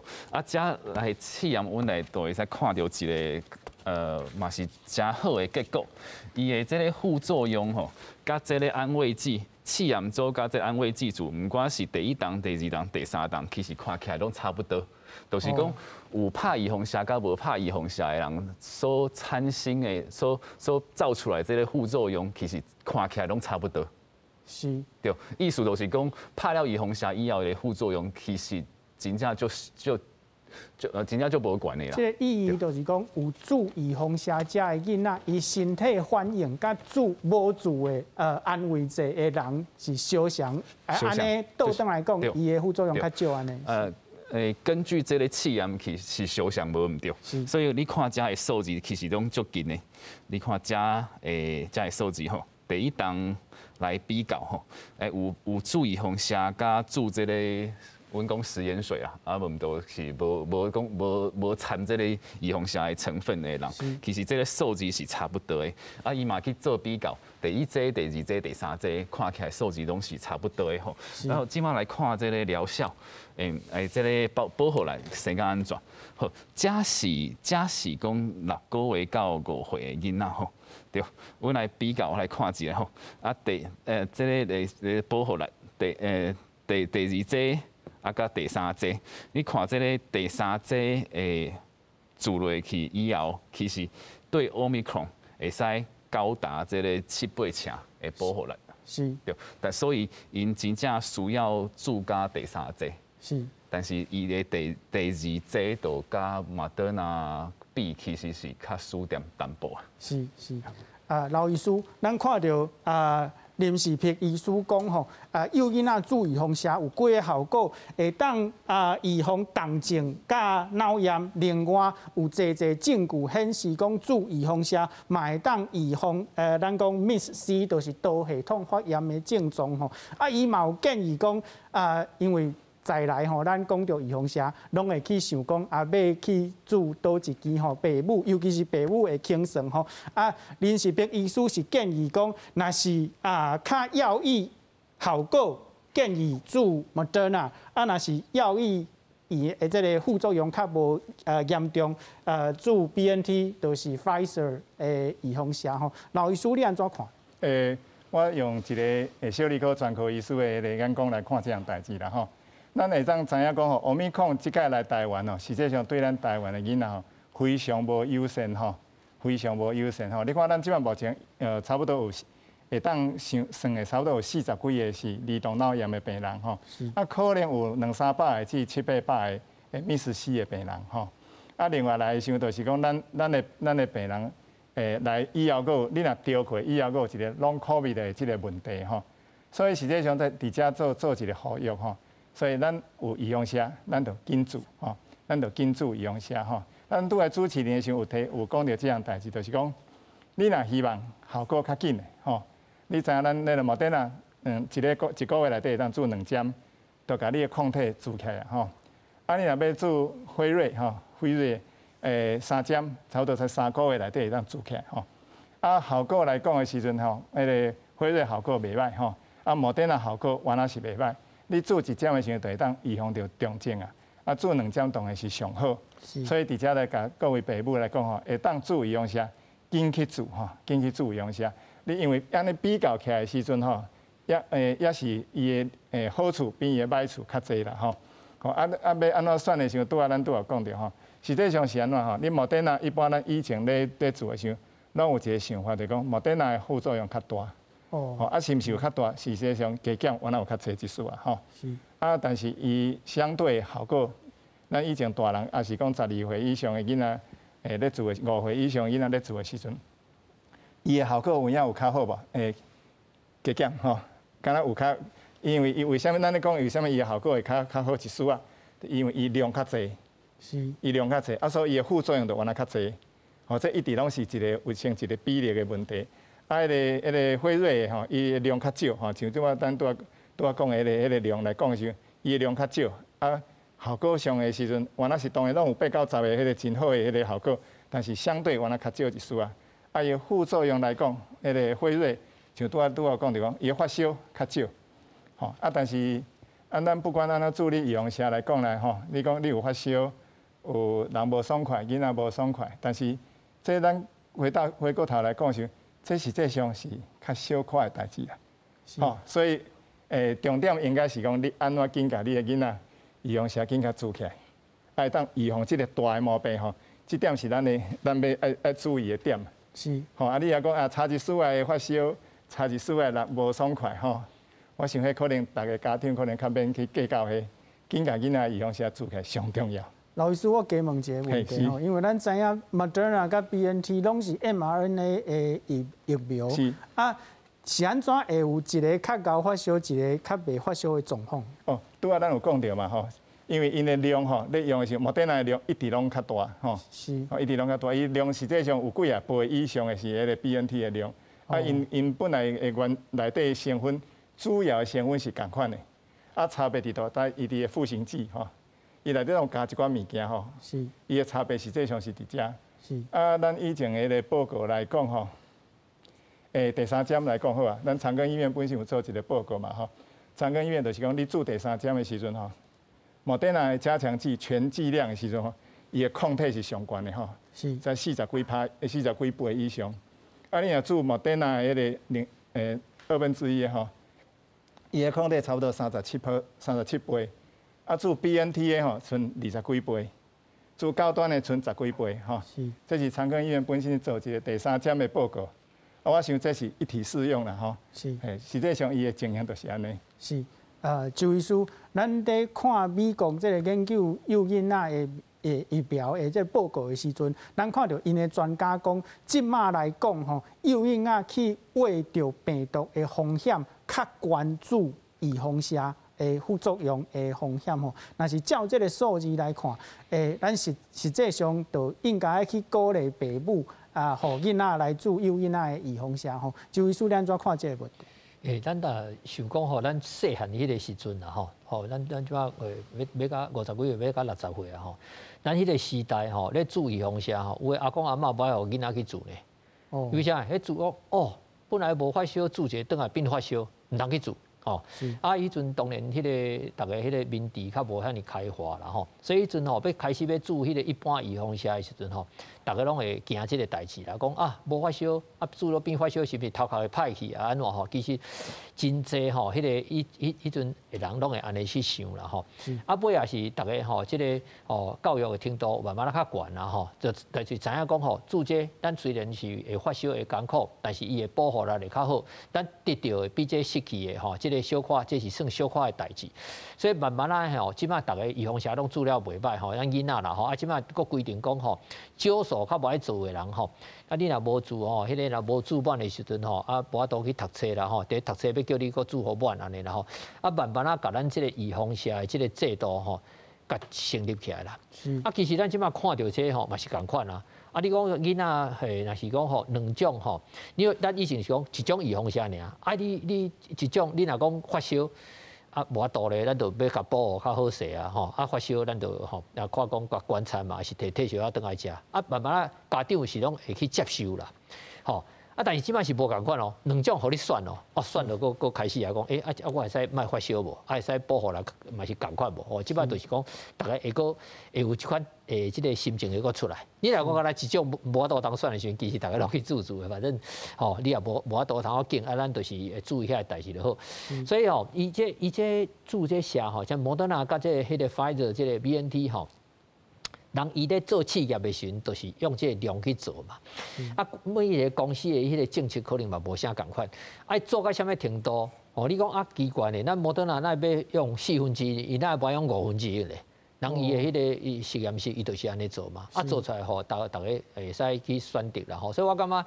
遮來試驗，阮來就會使看著一个嘛是誠好的結果。伊的這个副作用吼，佮這个安慰劑試驗組佮這个安慰劑組，毋管是第一筒、第二筒、第三筒，其實看起來攏差不多。就是講有拍預防射佮無拍預防射的人所產生的、所造出來這个副作用，其實看起來攏差不多。對，意思就是講拍了預防射以後的副作用，其實真正就真正就無懸的啦。這个意義就是講，有注預防射者的囡仔，伊身體反應佮注無注的安慰劑的人是相像，按呢倒轉來講，伊的副作用較少按呢。根據這个試驗，其實是相像無毋對，所以你看遮的數字其實攏足近的。你看遮遮的數字吼，第一筒來比較吼，有注預防射佮注這个。阮講食鹽水啊，無毋就是無講無摻這个預防射的成分的人，其實這个數字是差不多的。伊嘛去做比較，第一劑、第二劑、第三劑，看起來數字攏是差不多的吼。然後這馬來看這个療效，這个保護力生甲按怎？好，這是講6個月到5歲的囡仔吼，對，阮來比較來看一下吼。這个保護力，第二劑。佮第三劑，你看這个第三劑注落去以後，其實對 Omicron 會使高達這个七八成的保護力。對，但所以𪜶真正需要注加第三劑。但是伊的第二劑就佮莫德納比，其實是較輸點淡薄啊。是是，劉醫師，咱看著林氏璧醫師講吼，幼囡仔注預防射有幾个效果，會當預防重症佮腦炎。另外有濟濟證據顯示講注預防射嘛會當預防咱講 MIS-C，就是多系統發炎的症狀吼。伊嘛有建議講因為再來吼，咱講著預防射，攏會去想講欲去注佗一支吼，爸母，尤其是爸母會傾算吼。林氏璧醫師是建議講，若是較要意效果，建議注莫德納；若是要意伊的這个副作用較無嚴重，注 BNT 就是 Pfizer 的預防射吼。劉醫師你按怎看？我用一个小兒科專科醫師的眼光來看這項代誌啦吼。咱會當知影講吼，Omicron 這擺來台灣哦，實際上對咱台灣的囡仔吼非常無友善吼，非常無友善吼。你看咱這擺目前差不多有會當想算的差不多有40幾个是兒童腦炎的病人吼，可能有兩三百个至七八百个 MIS-C 的病人吼。另外來想就是講咱的病人來以後閣有，你若著過以後閣有一个 Long COVID 的這个問題吼。所以實際上在佇遮做一个呼籲吼。所以咱有預防射，咱就緊注吼，咱就緊注預防射吼。咱拄來主持人的時陣有提有講著這項代誌，就是講你若希望效果較緊的吼，你知影咱那个莫德納，一個月內底會當注兩針，就共你的抗體注起來吼。你若欲注輝瑞吼，輝瑞三針，差不多才3個月內底會當注起來吼。效果來講的時陣吼，彼个輝瑞效果袂䆀吼，啊，莫德納效果原來是袂䆀。你注一針的時陣，就會當預防著重症啊。啊，注兩針當然是上好。所以佇遮來共各位爸母來講吼，會當注預防射，緊去注吼，緊去注預防射。你因為按呢比較起來的時陣吼，也是伊的好處比伊的歹處較濟啦吼。吼啊啊，欲按怎選的時陣，拄仔咱拄有講著吼，實際上是按怎吼？你莫德納一般咱以前咧做的時陣，攏有一個想法，就講莫德納的副作用較大。哦。啊，是毋是有較大？實際上加減原來有較濟一絲啊，吼。是。啊，但是伊相對效果，咱以前大人，抑是講12歲以上的囡仔，咧注的5歲以上的囡仔咧注的時陣，伊的效果有影有較好無？加減吼，敢若有較，因為伊為啥物咱咧講為啥物伊的效果會較好一絲啊？因為伊量較濟，伊量較濟，啊，所以伊的副作用就原來較濟。吼，這一直攏是一個有成一個比例的問題。啊，彼個輝瑞的吼，伊的量較少吼，像拄仔咱拄仔講的彼個量來講的時陣，伊的量較少，啊，效果上的時陣，原來是當然攏有8到10個彼個真好的彼個效果，但是相對原來較少一絲啊。啊，伊副作用來講，彼個輝瑞像拄仔講著講，伊的發燒較少，吼啊，但是啊，咱不管按怎注你預防射來講來吼，你講你有發燒，有人無爽快，囡仔無爽快，但是這咱回過頭來講時，這實際上是較小可的代誌啦，吼，所以重點應該是講你按怎緊共你的囡仔預防射緊共注起來，會當預防這個大的毛病吼，這點是咱欲愛注意的點。是，吼啊！你若講啊，差一絲仔會發燒，差一絲仔人無爽快吼，我想彼可能逐个家長可能較免去計較彼，緊共囡仔預防射注起來上重要。老醫師，我加問一個問題吼，因為咱知影 Moderna 佮 BNT 攏是 mRNA 的疫苗，啊，是按怎會有一個較𠢕發燒，一個較袂發燒的狀況？哦，拄仔咱有講著嘛吼，因為𪜶的量吼，咧用的時候，莫德納的量一直攏較大吼，一直攏較大，伊量實際上有幾仔倍以上的是彼個 BNT 的量，啊，𪜶本來的原內底成分，主要的成分是仝款的，啊，差別佇佗，但伊佇個賦形劑吼。伊內底攏加一寡物件吼，伊的差別實際上是佇遮。啊，咱以前的彼個報告來講吼，第三針來講好啊，咱長庚醫院本身有做一個報告嘛吼。長庚醫院就是講，你注第三針的時陣吼，莫德納的加強劑全劑量的時陣吼，伊的抗體是上懸的吼，在40幾趴、40幾倍以上。啊，你若注莫德納的彼個零1/2的吼，伊的抗體差不多37趴、37倍。啊，注 BNT 的吼，賰20幾倍；注高端的賰10幾倍，吼。這是長庚醫院本身做一個第三針的報告。啊，我想這是一體適用啦，吼。實際上伊的情形就是按呢。是，周醫師，咱佇看美國這個研究幼囡仔的疫苗的這個報告的時陣，咱看著𪜶的專家講，這馬來講吼，幼囡仔去秽著病毒的風險，較懸注預防射的副作用的風險吼，若是照這個數字來看，咱實際上就應該去鼓勵爸母啊，予囡仔來注幼囡仔的預防射吼。周醫師，你按怎看這個問題？咱若想講吼，咱細漢彼個時陣啦吼，吼，咱這馬欲到50幾歲，欲到60歲啊吼。咱彼個時代吼，咧注預防射吼，有的阿公阿嬤無愛予囡仔去注呢。哦。為啥？彼注哦，本來無發燒，注一下轉來變發燒，毋通去注。吼，啊，彼陣當然彼個逐家彼個民智較無遐爾開化啦吼，所以彼陣吼欲開始欲注彼個一般預防射的時陣吼，逐家攏會驚這個代誌啦，講啊無發燒，啊注了變發燒是毋是頭殼會歹去啊？按怎吼？其實真濟吼，彼個彼陣的人攏會按呢去想啦吼。啊，尾也是逐家吼，這個吼教育的程度慢慢仔較懸啦吼，就是知影講吼，注這咱雖然是會發燒會艱苦，但是伊的保護力會較好，咱得著的比這失去的吼，這個小可，這是算小可的代誌，所以慢慢仔吼，這馬逐家預防射攏注了袂䆀吼，咱囡仔啦吼，啊，這馬閣規定講吼，少數較無愛做的人吼，啊，你若無注吼，彼個若無注滿的時陣吼，啊，無法度去讀冊啦吼，佇讀冊欲叫你閣注予滿按呢啦吼，啊，慢慢仔共咱這個預防射的這個制度吼，共成立起來啦。啊，其實咱這馬看著這吼嘛是仝款啊。啊，你講囡仔嘿，若是講吼兩種吼，你咱以前是講一種預防射爾，啊，你一種你若講發燒，啊，無法度咧，咱就欲共保護較好勢啊吼，啊發燒咱就吼，啊看講共觀察嘛，抑是提退燒藥轉來食，啊慢慢仔家長是攏會去接受啦，吼，啊，但是這擺是無仝款哦，兩種予你選哦，哦選著閣閣開始來講，欸啊啊我會使莫發燒無，啊會使保護力嘛是仝款無，吼，這擺就是講，逐家會閣會有這款欸這个心情會閣出來。你若講敢若一種無法度通選的時陣，其實逐家攏去注注的，反正吼你也無法度通去揀，啊咱就是會注意遐個代誌就好。所以吼，伊這注這射吼，像摩德納佮這个彼个 Pfizer 這个 BNT 吼。人伊咧做試驗的時陣，就是用這个量去做嘛。啊，每一个公司的彼个政策可能嘛無啥仝款，愛做到啥物程度？哦，你講啊奇怪呢，咱摩德納若欲用1/4，伊哪會無用1/5咧？人伊的彼个伊實驗室，伊就是按呢做嘛。啊，做出來吼，逐逐家會使去選擇啦吼。所以我感覺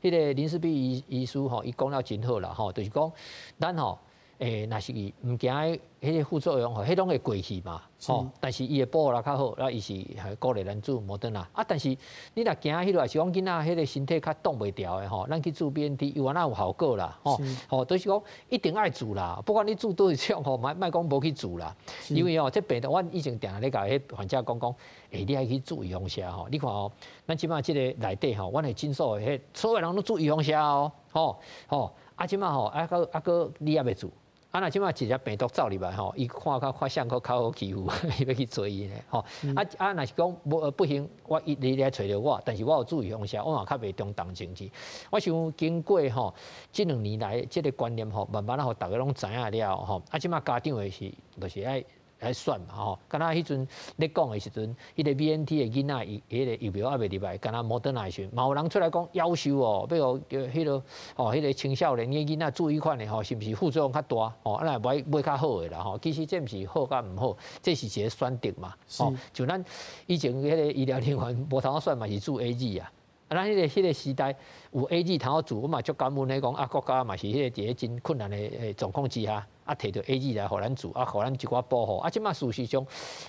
彼个林氏璧醫師吼，伊講了真好啦吼，就是講咱吼。欸，若是毋驚彼个副作用吼，彼攏會過去嘛，吼。但是伊的保護力較好，啊，伊是鼓勵咱注摩德納。啊，但是你若驚彼个，是講囡仔彼个身體較擋袂牢的吼，咱去注 BNT 有哪有效果啦，吼。吼，就是講一定愛注啦，不管你注佗一種吼，莫莫講無去注啦。因為吼，這病毒，阮以前定定咧共彼患者講講，欸，你愛去注預防射吼。你看哦，咱這擺這个內底吼，阮的診所的彼所有人攏注預防射哦，吼吼。啊，這擺吼，啊閣啊閣你猶未注。啊，若這擺一隻病毒走入來吼，伊看較較像閣較好欺負，伊欲去追伊咧吼。啊啊，若是講無不行，我伊你來揣著我，但是我有注預防射，我嘛較袂中重症去。我想經過吼這兩年來這个觀念吼，慢慢仔予逐家攏知影了吼。啊，這擺家長的是就是愛來選嘛吼。敢若彼陣咧講的時陣，彼个 BNT 的囡仔伊彼个疫苗猶未入來，敢若摩德納的時陣，嘛有人出來講夭壽哦，欲予叫彼个吼，彼个青少年的囡仔注彼款的吼，是毋是副作用較大？吼，啊若買買較好的啦吼。其實這毋是好佮毋好，這是一个選擇嘛。吼，像咱以前彼个醫療人員無通選嘛是注 AZ 啊。啊，咱彼个時代有 AZ 通好注，我嘛足感恩咧講啊，國家嘛是彼个佇咧真困難的狀況之下，啊，提著 AZ 來予咱注，啊，予咱一寡保護。啊，這擺事實上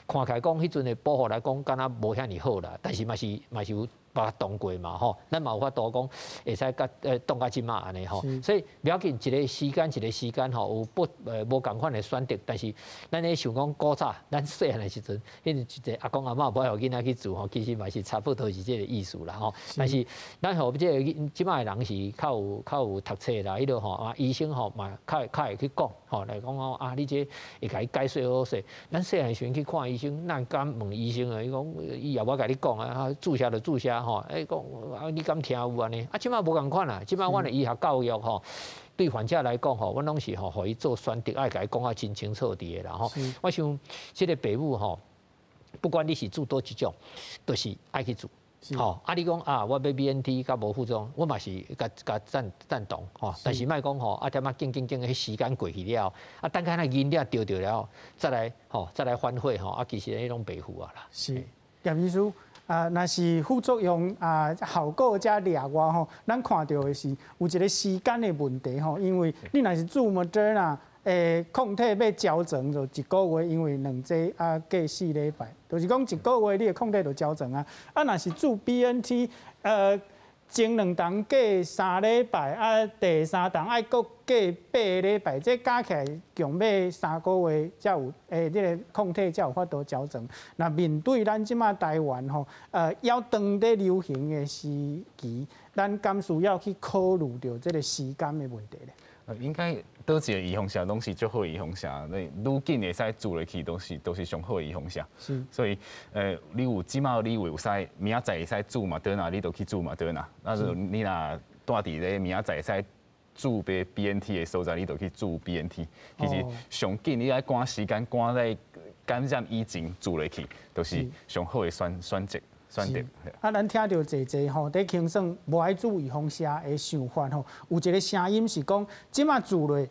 看起來講，彼陣的保護來講，敢若無遐爾好啦。但是嘛是嘛是有把擋過嘛吼，咱嘛有法度講會使佮擋到這擺按呢吼。所以無要緊，一个時間一个時間吼，有不無仝款的選擇，但是咱咧想講古早咱細漢的時陣，彼一個阿公阿嬤無愛予囡仔去注吼，其實嘛是差不多是這个意思啦吼。但是咱予這个這擺的人是較有讀冊啦，彼个吼啊醫生吼嘛較較會去講吼，來講哦啊，你這會共伊解說好勢。咱細漢時陣去看醫生，咱敢問醫生啊？伊講伊也無共你講啊，注射就注射吼。欸講啊，你敢聽有按呢？啊，這擺無仝款啦，這擺阮的醫學教育吼，對患者來講吼，阮攏是吼，予伊做選擇，愛共伊講啊真清楚佇个啦吼。我想這个爸母吼，不管你是注佗一種，都是愛去注。吼，啊！你講啊，我欲 BNT 較無副作用，我嘛是共共贊贊同吼。但是莫講吼，啊，踮仔揀揀揀，彼時間過去了，啊，等下那囡仔著著了，再來吼，再來反悔吼，啊，其實彼攏白付啊啦。是，葉醫師啊，若是副作用啊效果遮掠外吼，咱看著的是有一个時間的問題吼，因為你若是注莫德納，欸，抗體欲消長就一個月，因為兩劑啊過4禮拜，就是講一個月你的抗體就消長啊。啊，若是注 BNT，前兩筒過3禮拜，啊，第三筒愛閣過8禮拜，這加起來共欲3個月才有，欸，這个抗體才有法度消長。若面對咱這馬台灣吼，猶當咧流行的時期，咱敢需要去考慮著這个時間的問題咧？應該佗一個預防射攏是足好的預防射，你愈緊會使注落去，都是上好的預防射。所以，你有這馬你有使明仔載會使注嘛，倒哪你就去注嘛，倒哪。啊，你若蹛佇咧明仔載會使注 BNT 的所在，你就去注 BNT。其實上緊你愛趕時間，趕在感染以前注落去，都是上好的選擇。選擇。啊，咱聽著濟濟吼，佇輕算無愛注預防射的想法吼，有一个聲音是講，這馬注落，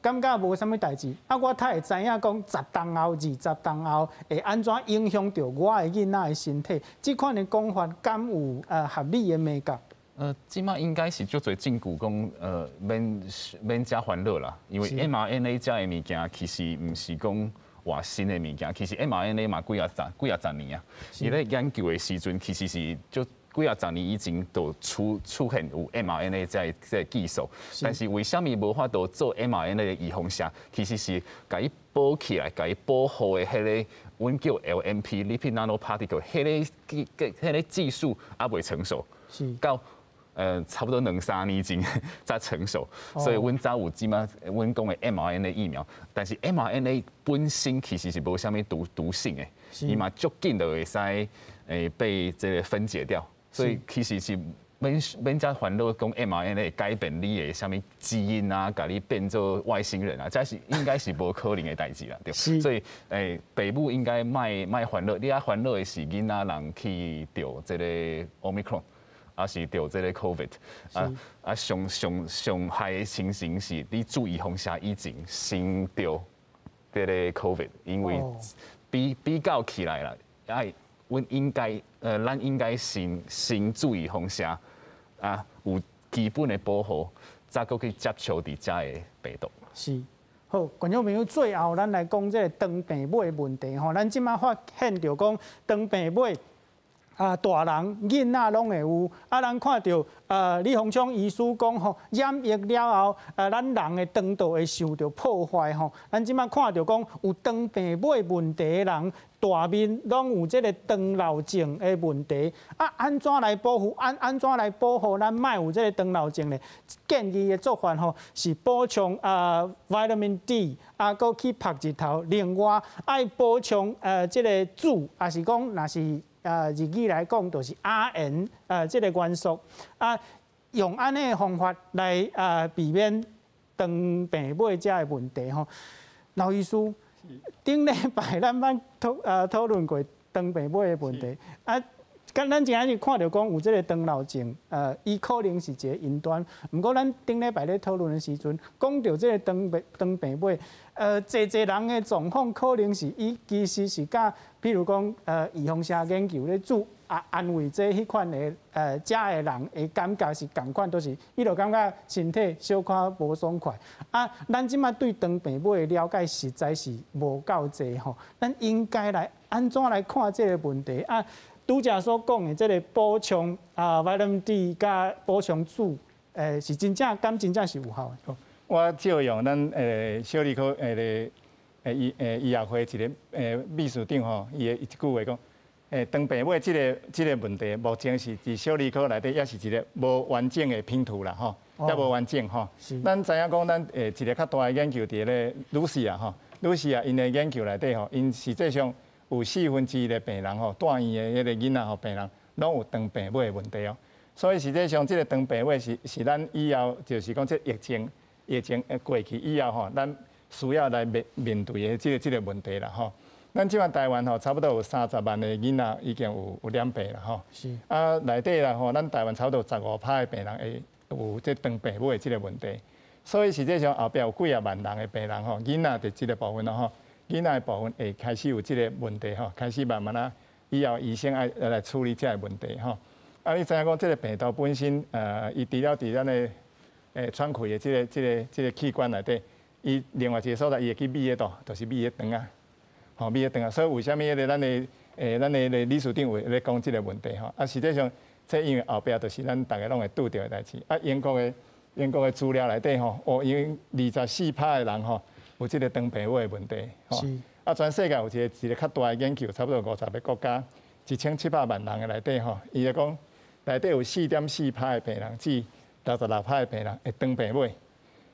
感覺無啥物代誌。啊，我較會知影講10冬後、20冬後會按怎影響著我的囡仔的身體。這款的講法敢有合理的眉角？這馬應該是足濟證據講，免免遮煩惱啦，因為 mRNA 遮的物件其實毋是講偌新的物件，其實 mRNA 嘛幾仔十幾仔十年啊。伊咧研究的時陣，其實是就幾仔十年以前就出現有 mRNA 這个技術，但是為啥物無法度做 mRNA 的預防射？其實是共伊保起來、共伊保護的彼个，阮叫 LNP（Lipid Nanoparticle），彼个技術猶未成熟，到差不多兩三年前才成熟，所以阮才有這馬阮講的 mRNA 疫苗，但是 mRNA 本身其實是無啥物毒性的，伊嘛足緊就會使被這個分解掉，所以其實是免遮煩惱講 mRNA 改變你的啥物基因啊，共你變做外星人啊，這是應該是無可能的代誌啦，對。所以爸母應該莫煩惱，你愛煩惱的是囡仔人去著這個 Omicron，抑是著這個 Covid 啊，上上上害的情形是你注預防射以前先著這個 Covid，因為比較起來啦，愛阮應該咱應該先注預防射啊，有基本的保護，才閣去接觸佇遮的病毒。是，好，觀眾朋友，最後咱來講這個腸病尾的問題吼，咱這馬發現著講腸病尾啊，大人、囡仔攏會有。啊，咱看著李鴻昌醫師講吼，染疫了後，咱人的腸道會受著破壞吼。咱這馬看著講有腸病尾問題的人，大面攏有這個腸漏症的問題。啊，按怎來保護？按怎來保護咱莫有這個腸漏症呢？建議的做法吼是補充vitamin D，啊，閣去曝日頭。另外愛補充這個鈉，抑是講若是日語來講，就是亜鉛，這個元素啊，用按呢的方法來避免腸病尾這个問題吼。劉醫師，頂禮拜咱捌討論過腸病尾的問題啊，敢咱今仔日看著講有這個腸漏症，伊可能是一個因端。毋過咱頂禮拜咧討論的時陣，講著這個腸病尾，濟濟人的狀況可能是伊其實是佮，比如講，預防射研究咧注安慰劑彼款的，遮的人的感覺是仝款，都是伊就感覺身體小可無爽快。啊，咱這馬對腸病尾的了解實在是無夠濟吼，咱應該來按怎來看這個問題？啊，拄才所講的這個補充啊，vitamin D 佮補充鈉，是真正敢真正是有效的？我借用咱小兒科醫學會一個秘書長吼，伊的一句話講，腸病尾這個問題，目前是佇小兒科內底，抑是一個無完整的拼圖啦吼，抑無完整吼。咱知影講，咱一個較大的研究佇咧露西亞吼，露西亞𪜶的研究內底吼，𪜶實際上有1/4的病人吼，住院的彼個囡仔吼，病人攏有腸病尾的問題哦。所以實際上，這個腸病尾是咱以後就是講這疫情過去以後吼，咱需要來面對的這個問題啦吼。咱這馬台灣吼，差不多有30萬的囡仔已經有染病啦吼。啊，內底啦吼，咱台灣差不多15%的病人會有這腸病尾的這個問題。所以實際上後壁有幾仔萬人的病人吼，囡仔佇這個部分咯吼，囡仔的部分會開始有這個問題吼，開始慢慢啊，以後醫生愛來處理這個問題吼。啊，你知影講這個病毒本身，伊除了佇咱的喘氣的這個器官內底，伊另外一個所在，伊會去覕佇佗，就是覕佇腸仔，吼，覕佇腸仔。所以為啥物彼個咱的理事長會咧講這個問題吼？啊，實際上這因為後壁就是咱逐家攏會拄著的代誌。啊，英國的資料內底吼，哦，因為24%的人吼有這個腸病尾的問題，吼。啊，全世界有一個較大的研究，差不多50個國家，1700萬人的內底吼，伊就講內底有4.4%的病人至66%的病人會腸病尾，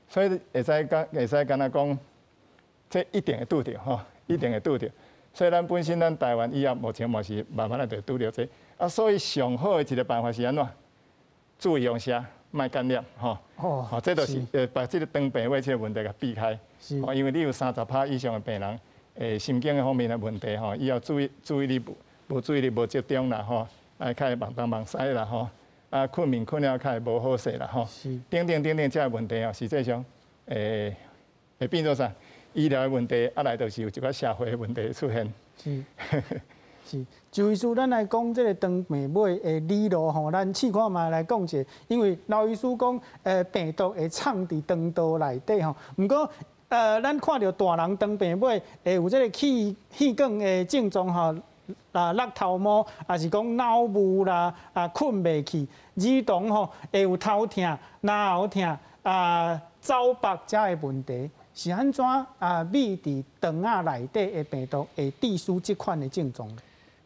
所以會使敢若講，這一定會拄著吼，一定會拄著。所以咱本身咱台灣以後目前嘛是慢慢仔就拄著這，啊，所以上好的一個辦法是按怎？注預防射，莫感染吼。哦，這就是把這個腸病尾這個問題共避開。哦，因為你有30%以上的病人，神經方面的問題吼，以後注意力無集中啦吼，啊，較會忘東忘西啦吼。啊，睏眠睏了較會無好勢啦吼，等等等等，這个問題哦，實際上，會變做啥？醫療的問題，啊來就是有一寡社會的問題出現。是是，周醫師，咱來講這個腸病尾的理路吼，咱試看覓來講者，因為劉醫師講，病毒會藏佇腸道內底吼，毋過，咱看著大人腸病尾會有這個氣管的症狀吼。啊，落頭毛，抑是講腦霧啦，啊，睏袂去，兒童吼會有頭痛、嚨喉痛、啊，走腹遮的問題，是按怎啊？覕佇腸仔內底的病毒會致使這款的症狀？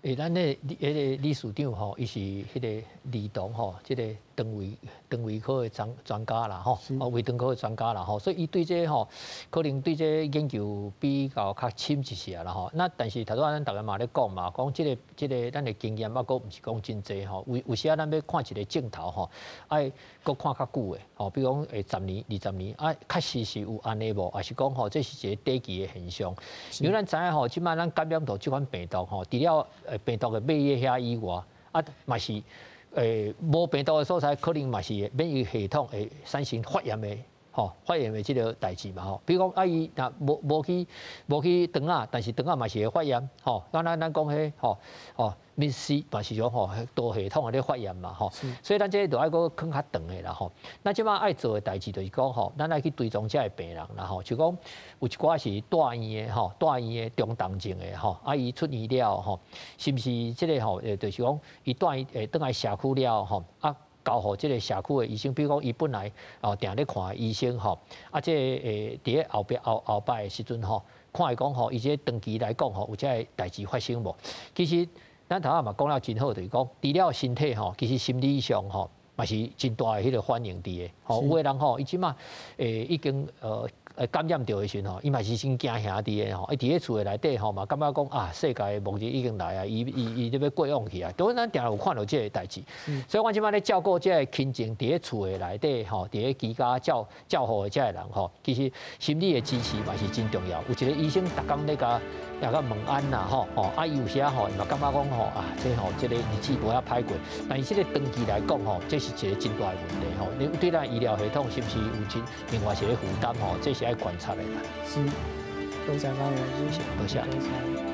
欸，咱那彼个理事長吼，伊是彼个兒童吼，這個腸胃科的專家啦吼，哦，胃腸科的專家啦吼，所以伊對這吼，可能對這研究比較較深一些啦吼。那但是頭拄仔咱逐家嘛咧講嘛，講這個咱的經驗抑閣毋是講真濟吼。有時仔咱欲看一個症頭吼，愛閣看較久的吼，比如講10年、20年，啊，確實是有按呢無，抑是講吼，這是一個短期的現象。因為咱知影吼，這擺咱感染著這款病毒吼，除了病毒的尾翼遐以外，啊，嘛是無病毒的所在，可能嘛是免疫系統會產生發炎的吼，發炎的這個代誌嘛吼。比如講啊，伊若無去腸仔，但是腸仔嘛是會發炎吼。咱講彼吼吼，MIS-C 嘛是講吼多系統的咧發炎嘛吼。所以咱這就愛閣囥較長的啦吼。咱這擺愛做的代誌就是講吼，咱愛去追蹤這个病人啦吼，就講有一寡是蹛院的吼，蹛院的中重症的吼，啊伊出院了吼，是毋是這個吼？就是講伊蹛院轉來社區了吼，啊，交予這個社區的醫生，比如講伊本來哦定咧看的醫生吼，啊，這個佇咧後壁後後擺的時陣吼，看伊講吼，伊這長期來講吼，有這个代誌發生無？其實咱頭仔嘛講了真好，就是講除了身體吼，其實心理上吼嘛是真大的彼個反應佇的。吼，有的人吼，伊這馬已經感染著的時陣吼，伊嘛是先驚嚇佇的吼，伊佇咧厝的內底吼嘛，感覺講啊，世界末日已經來啊，伊咧欲過往去啊，都咱定有看著這个代誌。所以阮這擺咧照顧這个親情佇咧厝的內底吼，佇咧居家照護的這个人吼，其實心理的支持嘛是真重要。有一個醫生逐工咧共也共問安啦吼，吼啊伊有時吼嘛感覺講吼啊，這吼這個日子無遐歹過，但是這個長期來講吼，這是一個真大的問題吼。你對咱醫療系統是毋是有真另外一個負擔吼？這是愛觀察的啦。是，多謝三位，多謝。